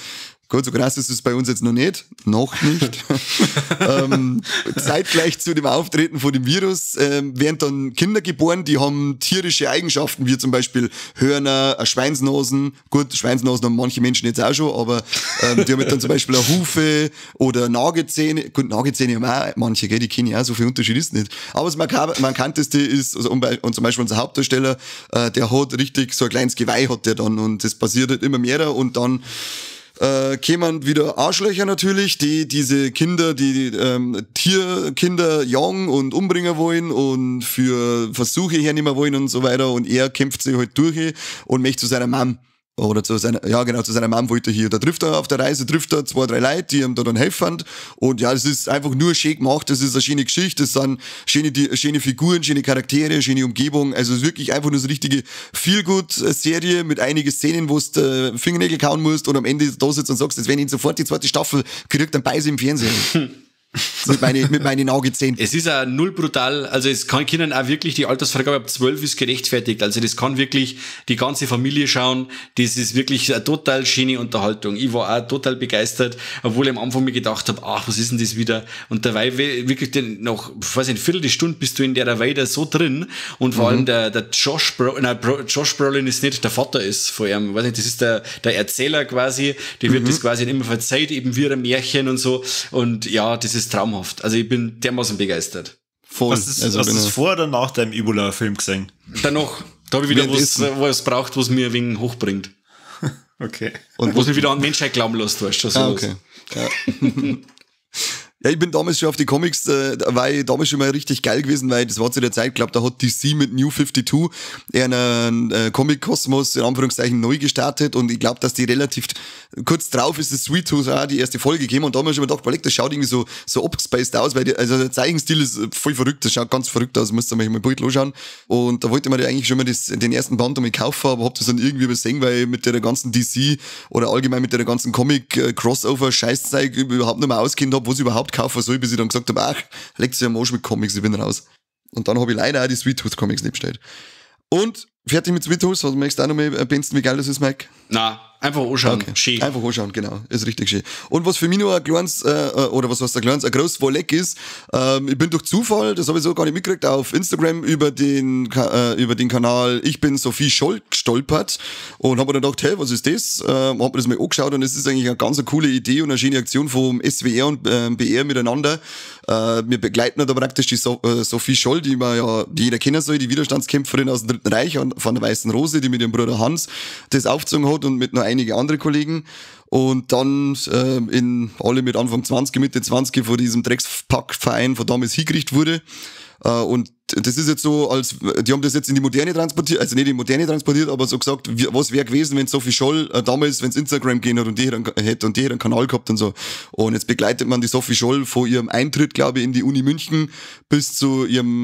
Gut, so krass ist es bei uns jetzt noch nicht. Noch nicht. Zeitgleich zu dem Auftreten von dem Virus werden dann Kinder geboren, die haben tierische Eigenschaften, wie zum Beispiel Hörner, Schweinsnasen. Menschen. Gut, Schweinsnasen haben manche Menschen jetzt auch schon, aber die haben halt dann zum Beispiel eine Hufe oder Nagezähne. Gut, Nagezähne haben auch manche, gell, die kenne ich auch, so viel Unterschied ist nicht. Aber das Markanteste ist, also, und zum Beispiel unser Hauptdarsteller, der hat richtig so ein kleines Geweih hat der dann und das passiert halt immer mehr und dann kämen wieder Arschlöcher natürlich, die diese Kinder, die Tierkinder jagen und umbringen wollen und für Versuche hernehmen wollen und so weiter und er kämpft sich halt durch und möchte zu seiner Mom. Oder zu seiner, ja genau, zu seiner Mom wollte er hier. Da trifft er auf der Reise, trifft er 2, 3 Leute, die ihm da dann helfen. Und ja, es ist einfach nur schön gemacht, das ist eine schöne Geschichte, das sind schöne Figuren, schöne Charaktere, schöne Umgebung. Also es ist wirklich einfach nur so eine richtige Feel-Good-Serie mit einigen Szenen, wo du Fingernägel kauen musst und am Ende da sitzt und sagst, jetzt wenn ich sofort die zweite Staffel krieg, dann beiß ich im Fernsehen. Mit meinen Nagezähnen. Es ist auch null brutal, also es kann Kindern auch wirklich, die Altersfreigabe ab 12 ist gerechtfertigt, also das kann wirklich die ganze Familie schauen, das ist wirklich eine total schöne Unterhaltung. Ich war auch total begeistert, obwohl ich am Anfang mir gedacht habe, ach, was ist denn das wieder? Und dabei wirklich noch, weiß nicht, eine Viertelstunde bist du in der Weide so drin und vor allem der Josh Brolin ist nicht, der Vater ist vor ihm, weiß nicht, das ist der Erzähler quasi, der wird das quasi immer verzeiht, eben wie ein Märchen und so und ja, das ist traumhaft. Also ich bin dermaßen begeistert. Voll. Hast du es vor oder nach deinem Ebola-Film gesehen? Danach. Da habe ich wieder was braucht, was mir ein wenig hochbringt. Okay. Und was mir wieder an Menschheit glauben lässt, weißt du. So okay. Ja. Ja, ich bin damals schon auf die Comics, weil ich damals schon mal richtig geil gewesen, weil das war zu der Zeit, glaube da hat DC mit New 52 einen Comic-Kosmos in Anführungszeichen neu gestartet und ich glaube, dass die relativ kurz drauf ist das Sweet Tooth auch die erste Folge gekommen und da haben wir schon mal gedacht, das schaut irgendwie so abgespaced aus, weil also der Zeichenstil ist voll verrückt, das schaut ganz verrückt aus, muss da mal ein Bild anschauen und da wollte man ja eigentlich schon mal den ersten Band damit kaufen, aber hab das dann irgendwie übersehen, weil mit der ganzen DC oder allgemein mit der ganzen Comic-Crossover-Scheißzeug überhaupt nicht mehr auskennt hab, was ich überhaupt kaufen soll, bis ich dann gesagt habe, ach, legt sich am Arsch mit Comics, ich bin raus. Und dann habe ich leider auch die Sweet Tooth Comics nicht bestellt. Und fertig mit Sweet Tooth, was möchtest du auch noch mal ergänzen, wie geil das ist, Mike? Na, einfach anschauen. Okay. Schön. Einfach anschauen, genau. Ist richtig schön. Und was für mich noch ein kleines, oder was heißt ein kleines, ein großes Wolleck ist, ich bin durch Zufall, das habe ich so gar nicht mitgekriegt, auf Instagram über den Kanal Ich bin Sophie Scholl gestolpert und habe mir dann gedacht, hey, was ist das? Hab mir das mal angeschaut und es ist eigentlich eine ganz coole Idee und eine schöne Aktion vom SWR und BR miteinander. Wir begleiten da praktisch die Sophie Scholl, die man ja, die jeder kennen soll, die Widerstandskämpferin aus dem Dritten Reich und von der Weißen Rose, die mit ihrem Bruder Hans das aufgezogen hat und mit noch einigen anderen Kollegen. Und dann in alle mit Anfang 20, Mitte 20 vor diesem Dreckspackverein von damals hingerichtet wurde. Und das ist jetzt so, als die haben das jetzt in die Moderne transportiert, also nicht in die Moderne transportiert, aber so gesagt, was wäre gewesen, wenn Sophie Scholl damals, wenn es Instagram gehen hat und die hätte und die einen Kanal gehabt und so. Und jetzt begleitet man die Sophie Scholl von ihrem Eintritt, glaube ich, in die Uni München bis zu ihrer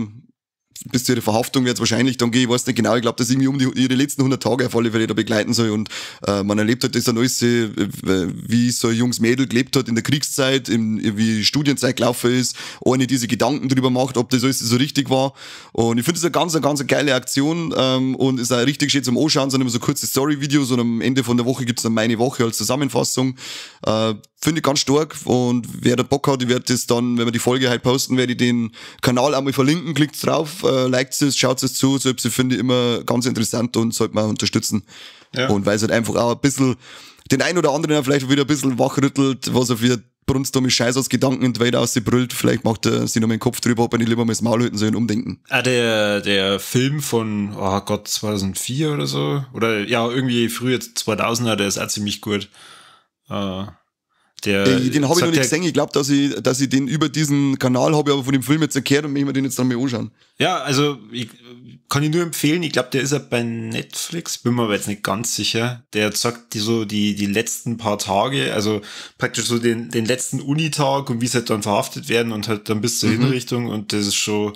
Verhaftung wird es wahrscheinlich dann gehen, ich weiß nicht genau, ich glaube, dass irgendwie um ihre letzten 100 Tage auf alle Fälle da begleiten soll und man erlebt halt das dann alles, wie so ein junges Mädel gelebt hat in der Kriegszeit, wie die Studienzeit gelaufen ist, ohne diese Gedanken drüber macht, ob das alles so richtig war. Und ich finde das eine ganz, ganz geile Aktion und ist auch richtig schön zum Anschauen, sondern immer so kurze Story-Videos und am Ende von der Woche gibt's dann meine Woche als Zusammenfassung. Finde ich ganz stark und wer da Bock hat, ich werde das dann, wenn wir die Folge halt posten, werde ich den Kanal einmal verlinken, klickt drauf, liked es, schaut es zu, so finde ich immer ganz interessant und sollte man unterstützen. Ja. Und weil es halt einfach auch ein bisschen den einen oder anderen vielleicht wieder ein bisschen wachrüttelt, was er für brunstdumme Scheiß aus Gedanken in die Welt ausbrüllt, vielleicht macht er sich noch mal den Kopf drüber, ob er nicht lieber mal das Maul halten soll und umdenken. Ah, der Film von, oh Gott, 2004 oder so, oder ja, irgendwie früher 2000er, der ist auch ziemlich gut. Den habe ich noch nicht gesehen. Ich glaube, dass ich den über diesen Kanal habe, aber von dem Film jetzt erklärt und möchte mir den jetzt dann mal anschauen. Ja, also ich kann ich nur empfehlen. Ich glaube, der ist ja bei Netflix, bin mir aber jetzt nicht ganz sicher. Der zeigt die so die letzten paar Tage, also praktisch so den letzten Unitag und wie sie halt dann verhaftet werden und halt dann bis zur Hinrichtung und das ist schon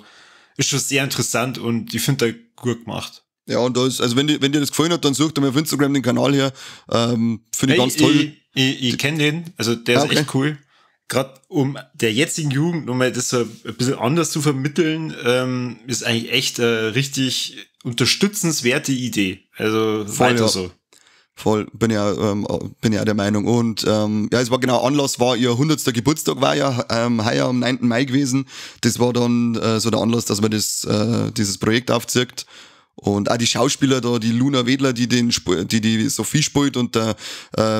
sehr interessant und ich finde da gut gemacht. Ja, und da ist, also wenn dir das gefallen hat, dann sucht mal auf Instagram den Kanal her. Finde ich ganz toll. Ich kenne den, also der ist echt cool. Gerade um der jetzigen Jugend, um mal das so ein bisschen anders zu vermitteln, ist eigentlich echt eine richtig unterstützenswerte Idee. Also voll, weiter ja. So. Voll, bin ja der Meinung. Und ja, es war genau, Anlass war ihr 100. Geburtstag, war ja heuer am 9. Mai gewesen. Das war dann so der Anlass, dass man das dieses Projekt aufzieht. Und auch die Schauspieler da, die Luna Wedler, die die Sophie spielt, und der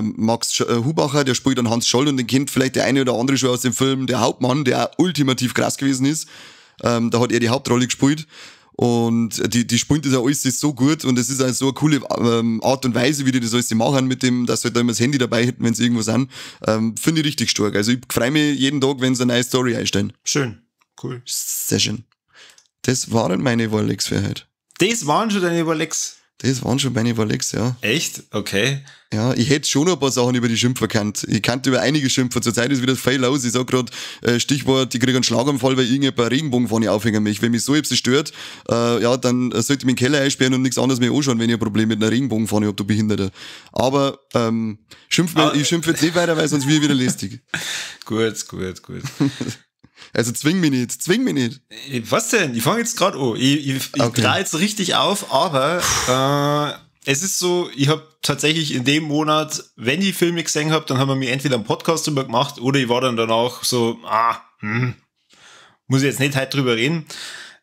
Max Hubacher, der spielt dann Hans Scholl, und den kennt vielleicht der eine oder andere schon aus dem Film Der Hauptmann, der auch ultimativ krass gewesen ist. Da hat er die Hauptrolle gespielt. Und die spielen das auch alles so gut, und es ist auch so eine coole Art und Weise, wie die das alles machen, mit dem, dass sie halt da immer das Handy dabei hätten, wenn sie irgendwo sind. Finde ich richtig stark. Also ich freue mich jeden Tag, wenn sie eine neue Story einstellen. Schön. Cool. Sehr schön. Das waren meine Warlecks für heute. Das waren schon deine Warlecks? Das waren schon meine Warlecks, ja. Echt? Okay. Ja, ich hätte schon noch ein paar Sachen über die Schimpfer gekannt. Ich kannte über einige Schimpfer. Zurzeit ist wieder viel los. Ich sag grad, Stichwort, ich krieg einen Schlaganfall, weil irgendjemand eine Regenbogenfahne aufhängen möchte. Wenn mich so etwas stört, ja, dann sollte ich mich in den Keller einsperren und nichts anderes mehr anschauen, wenn ich ein Problem mit einer Regenbogenfahne hab, du Behinderter. Aber ich schimpfe jetzt nicht weiter, weil sonst wird ich wieder lästig. Gut. Also zwing mich nicht. Was denn? Ich fange jetzt gerade an. Ich okay. Drehe jetzt richtig auf, aber es ist so, ich habe tatsächlich in dem Monat, wenn ich Filme gesehen habe, dann haben wir mir entweder einen Podcast drüber gemacht oder ich war dann danach so, muss ich jetzt nicht heute drüber reden.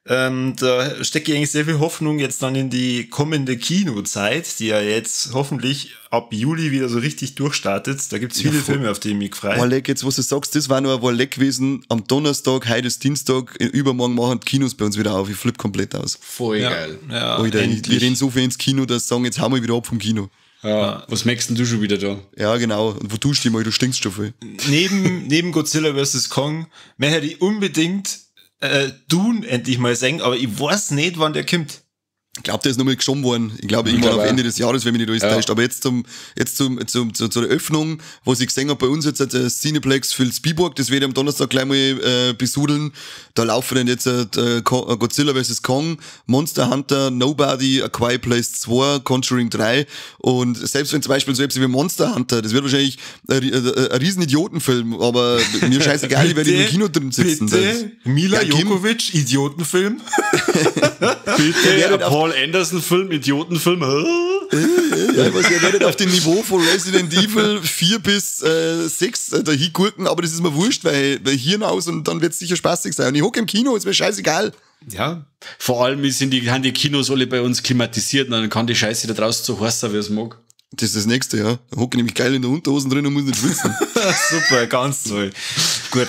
Da stecke ich eigentlich sehr viel Hoffnung jetzt dann in die kommende Kinozeit, die ja jetzt hoffentlich ab Juli wieder so richtig durchstartet. Da gibt's viele Filme, auf die ich mich freue. Warleck, jetzt was du sagst, das war nur ein Warleck gewesen. Am Donnerstag, heute ist Dienstag, übermorgen machen die Kinos bei uns wieder auf. Ich flippe komplett aus. Voll geil. Ja, Alter, ich renn so viel ins Kino, dass sie sagen, jetzt hauen wir wieder ab vom Kino. Ja, was merkst denn du schon wieder da? Ja, genau. Und wo tust du dich mal? Du stinkst schon viel. Neben Godzilla vs. Kong möchte ich unbedingt Dune endlich mal sehen, aber ich weiß nicht, wann der kommt. Ich glaube, der ist nochmal geschoben worden. Ich glaube, irgendwann auf Ende des Jahres, wenn mich nicht alles täuscht. Aber jetzt zur Eröffnung, was ich gesehen habe, bei uns jetzt das Cineplex Vilsbiburg, das werde ich am Donnerstag gleich mal besudeln. Da laufen dann jetzt Godzilla vs. Kong, Monster Hunter, Nobody, A Quiet Place 2, Conjuring 3. Und selbst wenn zum Beispiel so etwas wie Monster Hunter, das wird wahrscheinlich ein riesen Idiotenfilm, aber mir scheißegal, ich werde im Kino drin sitzen. Bitte? Mila Jokovic, Idiotenfilm? Bitte, Paul Anderson-Film, Idiotenfilm. Ja, ich weiß, ihr werdet auf dem Niveau von Resident Evil 4 bis 6 da hingurken, aber das ist mir wurscht, weil Hirn aus und dann wird es sicher spaßig sein. Und ich hocke im Kino, ist mir scheißegal. Ja. Vor allem sind die Kinos alle bei uns klimatisiert und dann kann die Scheiße da draußen so heiß sein, wie es mag. Das ist das Nächste, ja. Da hocke ich nämlich geil in der Unterhosen drin und muss nicht schwitzen. Super, ganz toll. Gut.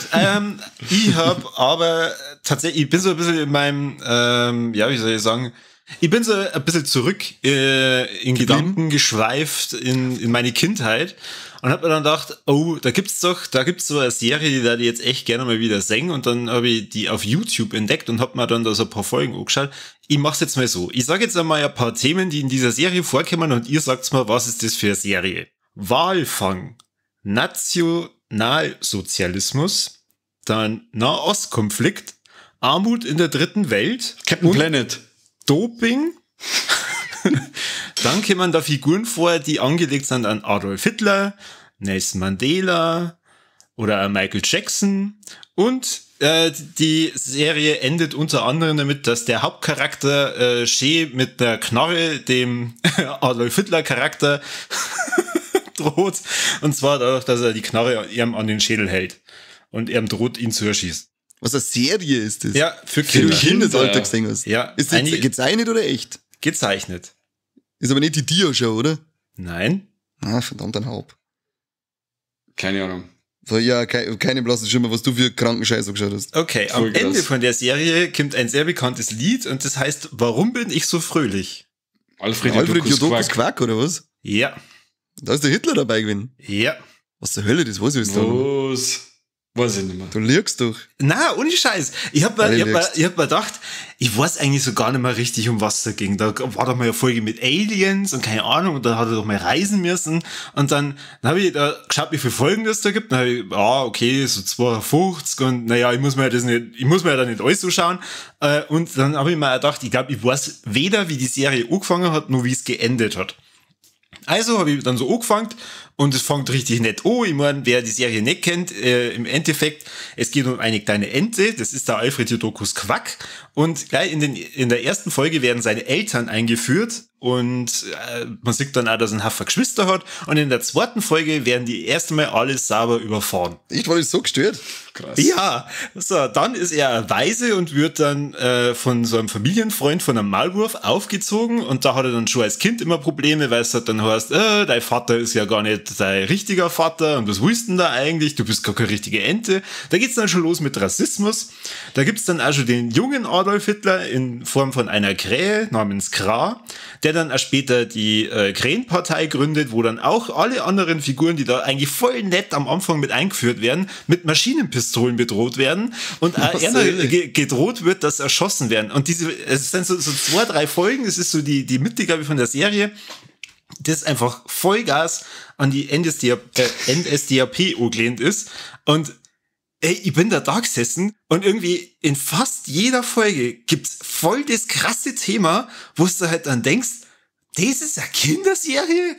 Ich habe aber tatsächlich, ich bin so ein bisschen in meinem, wie soll ich sagen, ich bin so ein bisschen zurück in Gedanken geschweift in meine Kindheit und hab mir dann gedacht, oh, da gibt's so eine Serie, die da ich jetzt echt gerne mal wieder singen, und dann habe ich die auf YouTube entdeckt und hab mir dann da so ein paar Folgen angeschaut. Ich mach's jetzt mal so. Ich sage jetzt einmal ein paar Themen, die in dieser Serie vorkommen, und ihr sagt's mal, was ist das für eine Serie? Walfang, Nationalsozialismus, dann Nahostkonflikt, Armut in der dritten Welt, Captain Planet, Doping. Dann kommen da Figuren vor, die angelegt sind an Adolf Hitler, Nelson Mandela oder an Michael Jackson. Und die Serie endet unter anderem damit, dass der Hauptcharakter schön mit der Knarre dem Adolf Hitler Charakter droht. Und zwar dadurch, dass er die Knarre ihm an den Schädel hält und ihm droht, ihn zu erschießen. Was eine Serie ist das? Ja, für Kinder. Für Kindesalter gesehen hast. Ja. Ist das gezeichnet oder echt? Gezeichnet. Ist aber nicht die Dia-Show, oder? Nein. Ah, verdammt, ein Haupt. Keine Ahnung. So, ja, keine blassen Schimmer, was du für kranken Scheiß angeschaut hast. Okay, am Ende von der Serie kommt ein sehr bekanntes Lied und das heißt, Warum bin ich so fröhlich? Alfred Jodokus Quack, oder was? Ja. Da ist der Hitler dabei gewesen. Ja. Was zur Hölle, das weiß ich jetzt da. Was? Weiß ich nicht mehr. Du lügst doch. Na, ohne Scheiß. Ich hab mir gedacht, ich weiß eigentlich so gar nicht mehr richtig, um was es da ging. Da war doch mal eine Folge mit Aliens und keine Ahnung, und da hat er doch mal reisen müssen. Und dann habe ich da geschaut, wie viele Folgen das da gibt. Dann habe ich, okay, so 52 und naja, ich muss mir ja da nicht alles so schauen. Und dann habe ich mir gedacht, ich glaube, ich weiß weder, wie die Serie angefangen hat, noch wie es geendet hat. Also habe ich dann so angefangen Und es fängt richtig nett an. Ich meine, wer die Serie nicht kennt, im Endeffekt, es geht um eine kleine Ente, das ist der Alfred Jodokus Quack. Und gleich in der ersten Folge werden seine Eltern eingeführt und man sieht dann auch, dass er einen Haufen Geschwister hat. Und in der zweiten Folge werden die erst einmal alle sauber überfahren. Ich war so gestört. Krass. Ja, so, dann ist er weise und wird dann von so einem Familienfreund von einem Maulwurf aufgezogen und da hat er dann schon als Kind immer Probleme, weil es halt dann heißt, dein Vater ist ja gar nicht dein richtiger Vater und was willst du denn da eigentlich? Du bist gar keine richtige Ente. Da geht's dann schon los mit Rassismus. Da gibt's dann auch schon den jungen Adolf Hitler in Form von einer Krähe namens Kra, der dann auch später die Krähenpartei gründet, wo dann auch alle anderen Figuren, die da eigentlich voll nett am Anfang mit eingeführt werden, mit Maschinenpistolen bedroht werden und auch gedroht wird, dass erschossen werden. Und diese, es sind so 2, 3 Folgen, es ist so die Mitte, glaube ich, von der Serie, das einfach Vollgas an die NSDAP angelehnt ist. Und ey, ich bin da gesessen und irgendwie in fast jeder Folge gibt's voll das krasse Thema, wo du halt dann denkst, das ist eine Kinderserie?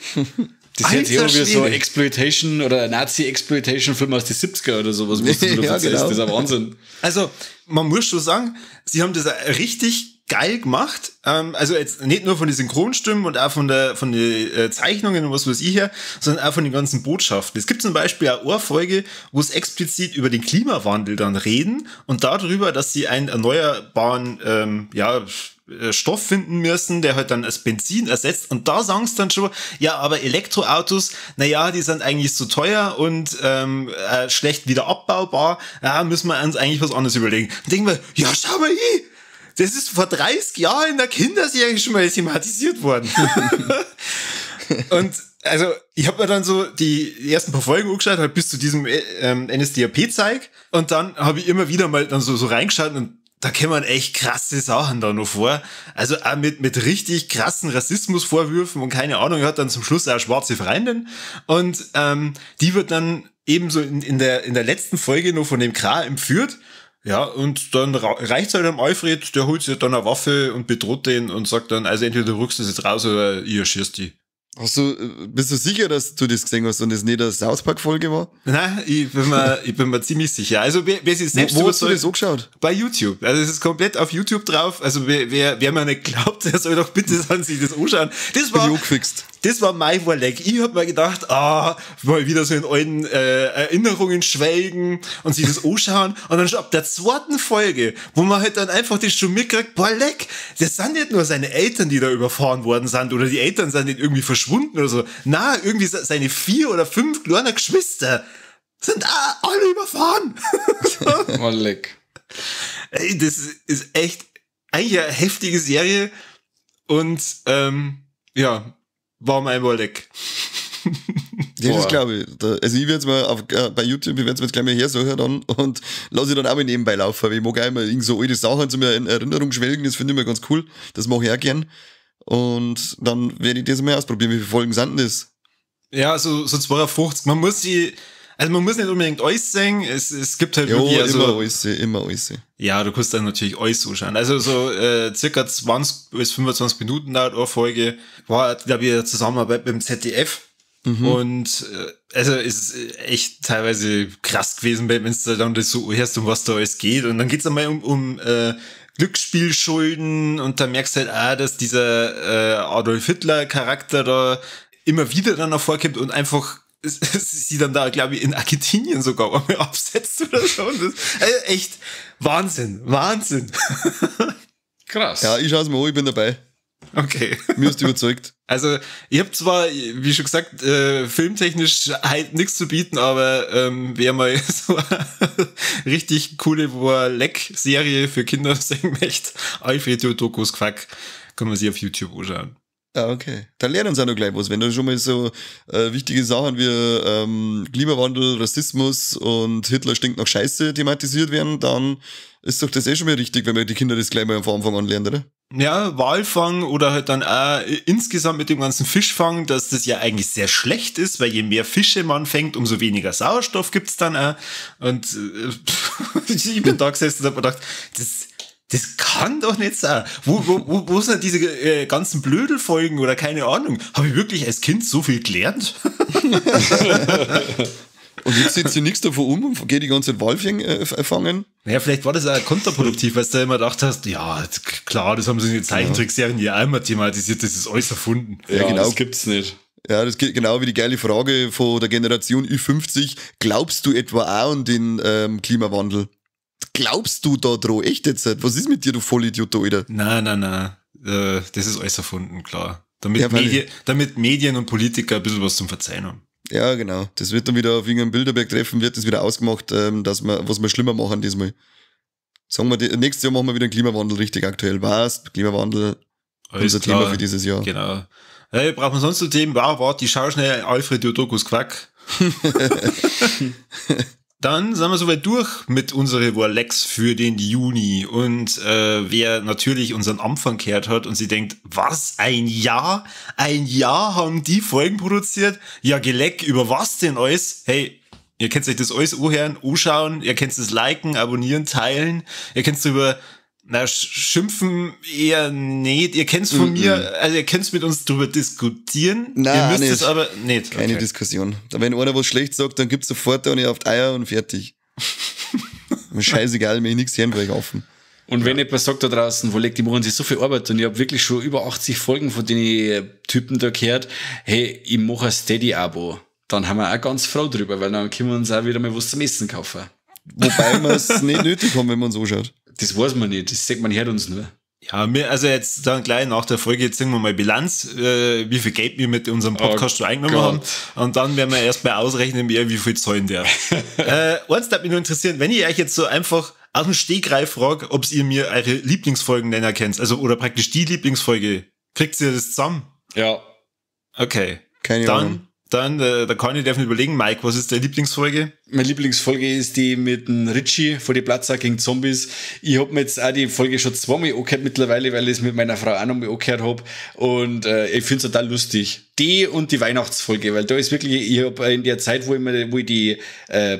Das ist jetzt irgendwie so Exploitation oder Nazi-Exploitation-Film aus den 70er oder sowas, was du da erzählst. Genau. Das ist ein Wahnsinn. Also, man muss schon sagen, sie haben das richtig geil gemacht. Also jetzt nicht nur von den Synchronstimmen und auch von den Zeichnungen und was weiß ich her, sondern auch von den ganzen Botschaften. Es gibt zum Beispiel eine Folge, wo es explizit über den Klimawandel dann reden und darüber, dass sie einen erneuerbaren Stoff finden müssen, der halt dann das Benzin ersetzt. Und da sagen sie dann schon, ja, aber Elektroautos, naja, die sind eigentlich so teuer und schlecht wieder abbaubar. Ja, müssen wir uns eigentlich was anderes überlegen. Und denken wir, ja, schau mal hier, das ist vor 30 Jahren in der Kinderserie schon mal thematisiert worden. Und also, ich habe mir dann so die ersten paar Folgen angeschaut, halt bis zu diesem NSDAP-Zeig. Und dann habe ich immer wieder mal dann so reingeschaut und da kämen echt krasse Sachen da noch vor. Also auch mit richtig krassen Rassismusvorwürfen und keine Ahnung, er hat dann zum Schluss auch eine schwarze Freundin. Und die wird dann eben so in der letzten Folge noch von dem Kra entführt. Ja, und dann reicht's halt am Alfred, der holt sich dann eine Waffe und bedroht den und sagt dann, also entweder du rückst das jetzt raus oder ihr schießt die. Bist du sicher, dass du das gesehen hast und das nicht eine South Park-Folge war? Nein, ich bin mir ziemlich sicher. Also, wer sich selbst wo hast du das angeschaut? Bei YouTube. Also, es ist komplett auf YouTube drauf. Also, wer mir nicht glaubt, der soll doch bitte sich das anschauen. Das war, das war mein Warleck. Ich hab mir gedacht, mal wieder so in alten Erinnerungen schwelgen und sich das anschauen. Und dann schon ab der zweiten Folge, wo man halt dann einfach das schon mitkriegt, boah, leck, das sind nicht nur seine Eltern, die da überfahren worden sind, oder die Eltern sind nicht irgendwie verschwunden oder so. Na, irgendwie seine 4 oder 5 kleinen Geschwister sind alle überfahren. Oh, leck. Ey, das ist echt eigentlich eine heftige Serie und ja, war mein Wolleck. Ja, das glaube ich. Also ich werde es mal bei YouTube, ich werde es mir jetzt gleich mal hersuchen dann und lasse ich dann auch mal nebenbei laufen, weil ich mag auch immer irgend so alte Sachen zu mir in Erinnerung schwelgen, das finde ich immer ganz cool, das mache ich auch gern. Und dann werde ich das mal ausprobieren. Wie viele Folgen sind denn das? Ja, so 52. Man muss sie, also man muss nicht unbedingt alles sehen. Es gibt halt jo, wirklich, also, immer alles, immer alles. Ja, du kannst dann natürlich alles anschauen. Also so circa 20 bis 25 Minuten dauert eine Folge. War, glaube ich, eine Zusammenarbeit mit dem ZDF. Mhm. Und also es ist echt teilweise krass gewesen, wenn du dann das so hörst, um was da alles geht. Und dann geht's einmal um Glücksspielschulden und da merkst du halt auch, dass dieser Adolf Hitler-Charakter da immer wieder dann hervorkommt und einfach sie dann da, glaube ich, in Argentinien sogar einmal absetzt oder so. Und das, also echt Wahnsinn, Wahnsinn. Krass. Ja, ich schaue es mir an, ich bin dabei. Okay. Mir ist überzeugt. Also, ich habe zwar, wie schon gesagt, filmtechnisch halt nichts zu bieten, aber wer mal so eine richtig coole Leck-Serie für Kinder sehen möchte, Alfred Jodokus Quack, kann man sich auf YouTube anschauen. Ah, okay. Dann lernen sie auch noch gleich was. Wenn da schon mal so wichtige Sachen wie Klimawandel, Rassismus und Hitler stinkt nach Scheiße thematisiert werden, dann ist doch das eh schon mal richtig, wenn man die Kinder das gleich mal von Anfang an lernt, oder? Ja, Walfang oder halt dann auch insgesamt mit dem ganzen Fischfang, dass das ja eigentlich sehr schlecht ist, weil je mehr Fische man fängt, umso weniger Sauerstoff gibt's dann auch. Und ich bin da gesessen und hab mir gedacht, das kann doch nicht sein. Wo sind diese ganzen Blödelfolgen oder keine Ahnung? Habe ich wirklich als Kind so viel gelernt? Und jetzt setzt sie nichts davon um und geht die ganze Zeit Walfänger fangen. Naja, vielleicht war das auch kontraproduktiv, weil du da immer gedacht hast, ja, klar, das haben sie in den Zeichentrickserien ja auch immer thematisiert, das ist alles erfunden. Ja, genau. Das gibt's nicht. Ja, das geht genau wie die geile Frage von der Generation Ü50. Glaubst du etwa auch an den Klimawandel? Glaubst du da dran? Echt jetzt? Was ist mit dir, du Vollidiot, Alter? Nein. Das ist alles erfunden, klar. Damit Medien und Politiker ein bisschen was zum Verzeihen haben. Ja, genau. Das wird dann wieder auf irgendeinem Bilderberg-Treffen, wird das wieder ausgemacht, dass wir, was wir schlimmer machen diesmal. Sagen wir, nächstes Jahr machen wir wieder den Klimawandel richtig aktuell. Was? Klimawandel, alles unser klar. Thema für dieses Jahr. Genau. Hey, brauchen wir sonst noch Themen? Warte, ich schau schnell Alfred Jodokus Quack. Dann sind wir soweit durch mit unsere Warlecks für den Juni. Und wer natürlich unseren Anfang gehört hat und sich denkt, was, ein Jahr? Ein Jahr haben die Folgen produziert? Ja, Geleck, über was denn alles? Hey, ihr könnt euch das alles anhören, anschauen, ihr könnt es liken, abonnieren, teilen, ihr könnt drüber schimpfen eher nicht. Ihr kennt's von mir, also ihr könnt's mit uns drüber diskutieren. Nein, ihr müsst nicht. Es aber nicht. Keine Diskussion. Wenn einer was schlecht sagt, dann gibt's sofort eine auf die Eier und fertig. Scheißegal, mir nichts hören, weil ich offen. Und wenn jemand sagt da draußen, wo legt die machen sich so viel Arbeit und ich habe wirklich schon über 80 Folgen von den Typen da gehört, hey, ich mache ein Steady-Abo. Dann haben wir auch ganz froh drüber, weil dann können wir uns auch wieder mal was zum Essen kaufen. Wobei wir es nicht nötig haben, wenn man so schaut. Das weiß man nicht, das sieht man, hört uns nur. Ja, mir, also jetzt dann gleich nach der Folge, jetzt sehen wir mal Bilanz, wie viel Geld wir mit unserem Podcast schon eingenommen haben. Und dann werden wir erstmal ausrechnen, wer wie viel zahlen darf. Eins darf mich nur interessieren, wenn ich euch jetzt so einfach aus dem Stegreif frage, ob ihr mir eure Lieblingsfolgen nennen könnt, also oder praktisch die Lieblingsfolge, kriegt ihr das zusammen? Ja. Okay. Keine Ahnung. Dann, da kann ich dürfen überlegen, Mike, was ist deine Lieblingsfolge? Meine Lieblingsfolge ist die mit dem Richie vor die Platzer gegen Zombies. Ich hab mir jetzt auch die Folge schon zweimal angehört mittlerweile, weil ich es mit meiner Frau auch nochmal angehört hab. Und ich find's total lustig. Die und die Weihnachtsfolge, weil da ist wirklich, ich hab in der Zeit, wo ich die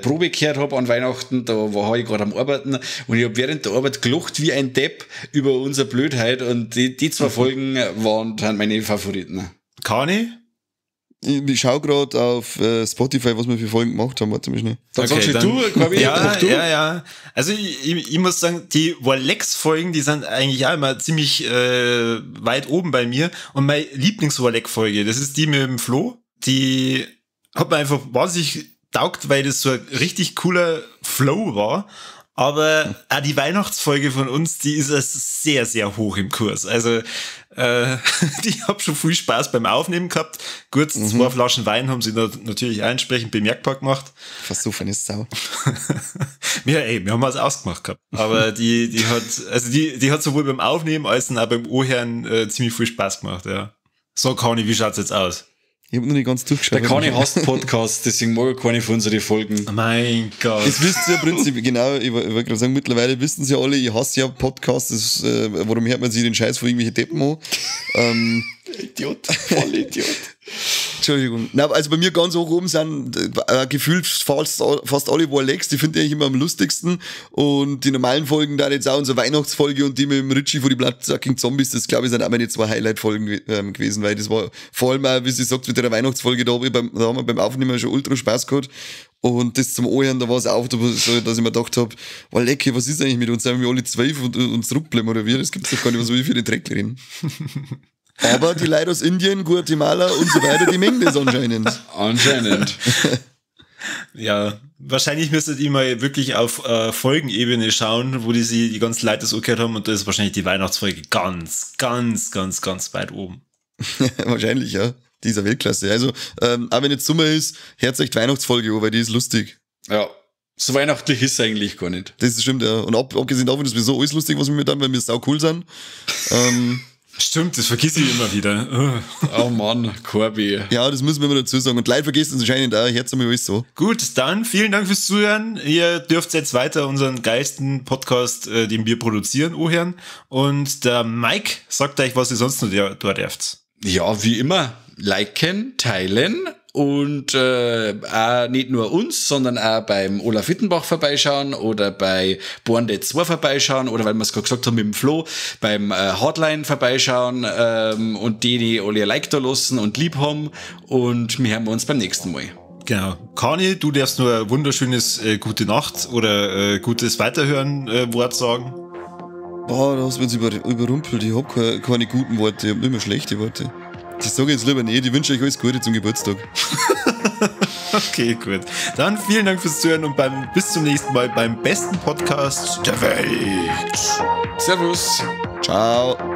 Probe gehört hab an Weihnachten, da war ich gerade am Arbeiten und ich hab während der Arbeit gelacht wie ein Depp über unsere Blödheit und die zwei Folgen waren dann meine Favoriten. Kani? Ich schau gerade auf Spotify, was wir für Folgen gemacht haben. Warte mal schnell. Dann okay, sagst du, Corby, ja, du? Ja. Also ich muss sagen, die Warlecks-Folgen, die sind eigentlich auch immer ziemlich weit oben bei mir. Und meine Lieblings-Warleck-Folge, das ist die mit dem Flo. Die hat mir einfach wahnsinnig taugt, weil das so ein richtig cooler Flow war. Aber auch die Weihnachtsfolge von uns, die ist sehr, sehr hoch im Kurs. Also ich habe schon viel Spaß beim Aufnehmen gehabt. Gut, 2 Flaschen Wein haben sie natürlich auch entsprechend bemerkbar gemacht. Versoffene Sau. Ja, ey, wir haben was ausgemacht gehabt. Aber die hat sowohl beim Aufnehmen als auch beim Ohrhören ziemlich viel Spaß gemacht, ja. So, Conny, wie schaut's jetzt aus? Ich hab noch nicht ganz durchgeschaut. Der Conny hasst Podcast, deswegen mag er keine von unseren Folgen. Mein Gott. Das wisst ihr ja prinzipiell, genau, ich wollte gerade sagen, mittlerweile wissen sie ja alle, ich hasse ja Podcasts, das, warum hört man sich den Scheiß von irgendwelchen Deppen an? Idiot, voll Idiot. Entschuldigung. Na, also bei mir ganz hoch oben sind gefühlt fast alle Warlecks, die finde ich eigentlich immer am lustigsten. Und die normalen Folgen da jetzt auch, unsere Weihnachtsfolge und die mit dem Richie vor die Bloodsucking Zombies, das glaube ich sind auch meine 2 Highlight-Folgen gewesen, weil das war vor allem auch, wie sie sagt, mit der Weihnachtsfolge, da haben wir beim Aufnehmen schon ultra Spaß gehabt. Und das zum Ohren, da war es auch so, dass ich mir gedacht habe, oh lecke, was ist eigentlich mit uns? Sind wir alle 12 und zurückbleiben oder wie? Das gibt's doch gar nicht, was will ich für den Dreck reden. Aber die Leute aus Indien, Guatemala und so weiter, die mengen das anscheinend. Anscheinend. Ja, wahrscheinlich müsstet ihr mal wirklich auf Folgenebene schauen, wo die sie die ganzen Leute das angehört haben und da ist wahrscheinlich die Weihnachtsfolge ganz, ganz, ganz, ganz weit oben. Wahrscheinlich, ja. Dieser Weltklasse. Also, auch wenn jetzt Sommer ist, hört euch die Weihnachtsfolge an, weil die ist lustig. Ja. So weihnachtlich ist es eigentlich gar nicht. Das stimmt, ja. Und abgesehen davon ist sowieso alles lustig, was wir mit haben, weil wir sau cool sind. Stimmt, das vergiss ich immer wieder. Oh Mann, Corby. Ja, das müssen wir immer dazu sagen. Und Leute vergessen es anscheinend auch. Herz einmal alles so. Gut, dann vielen Dank fürs Zuhören. Ihr dürft jetzt weiter unseren geilsten Podcast, den wir produzieren, anhören. Und der Mike sagt euch, was ihr sonst noch da dürft. Ja, wie immer. Liken, teilen Und auch nicht nur uns, sondern auch beim Olaf Wittenbach vorbeischauen oder bei Born Dead 2 vorbeischauen oder, weil wir es gerade gesagt haben mit dem Flo, beim Hardline vorbeischauen und die alle ein Like da lassen und lieb haben, und wir hören uns beim nächsten Mal. Genau. Kani, du darfst nur ein wunderschönes gute Nacht oder gutes Weiterhören Wort sagen. Boah, da hast du mich jetzt überrumpelt. Ich hab keine guten Worte, ich hab immer schlechte Worte. Das sage ich jetzt lieber nicht. Ich wünsche euch alles Gute zum Geburtstag. Okay, gut. Dann vielen Dank fürs Zuhören und bis zum nächsten Mal beim besten Podcast der Welt. Servus. Ciao.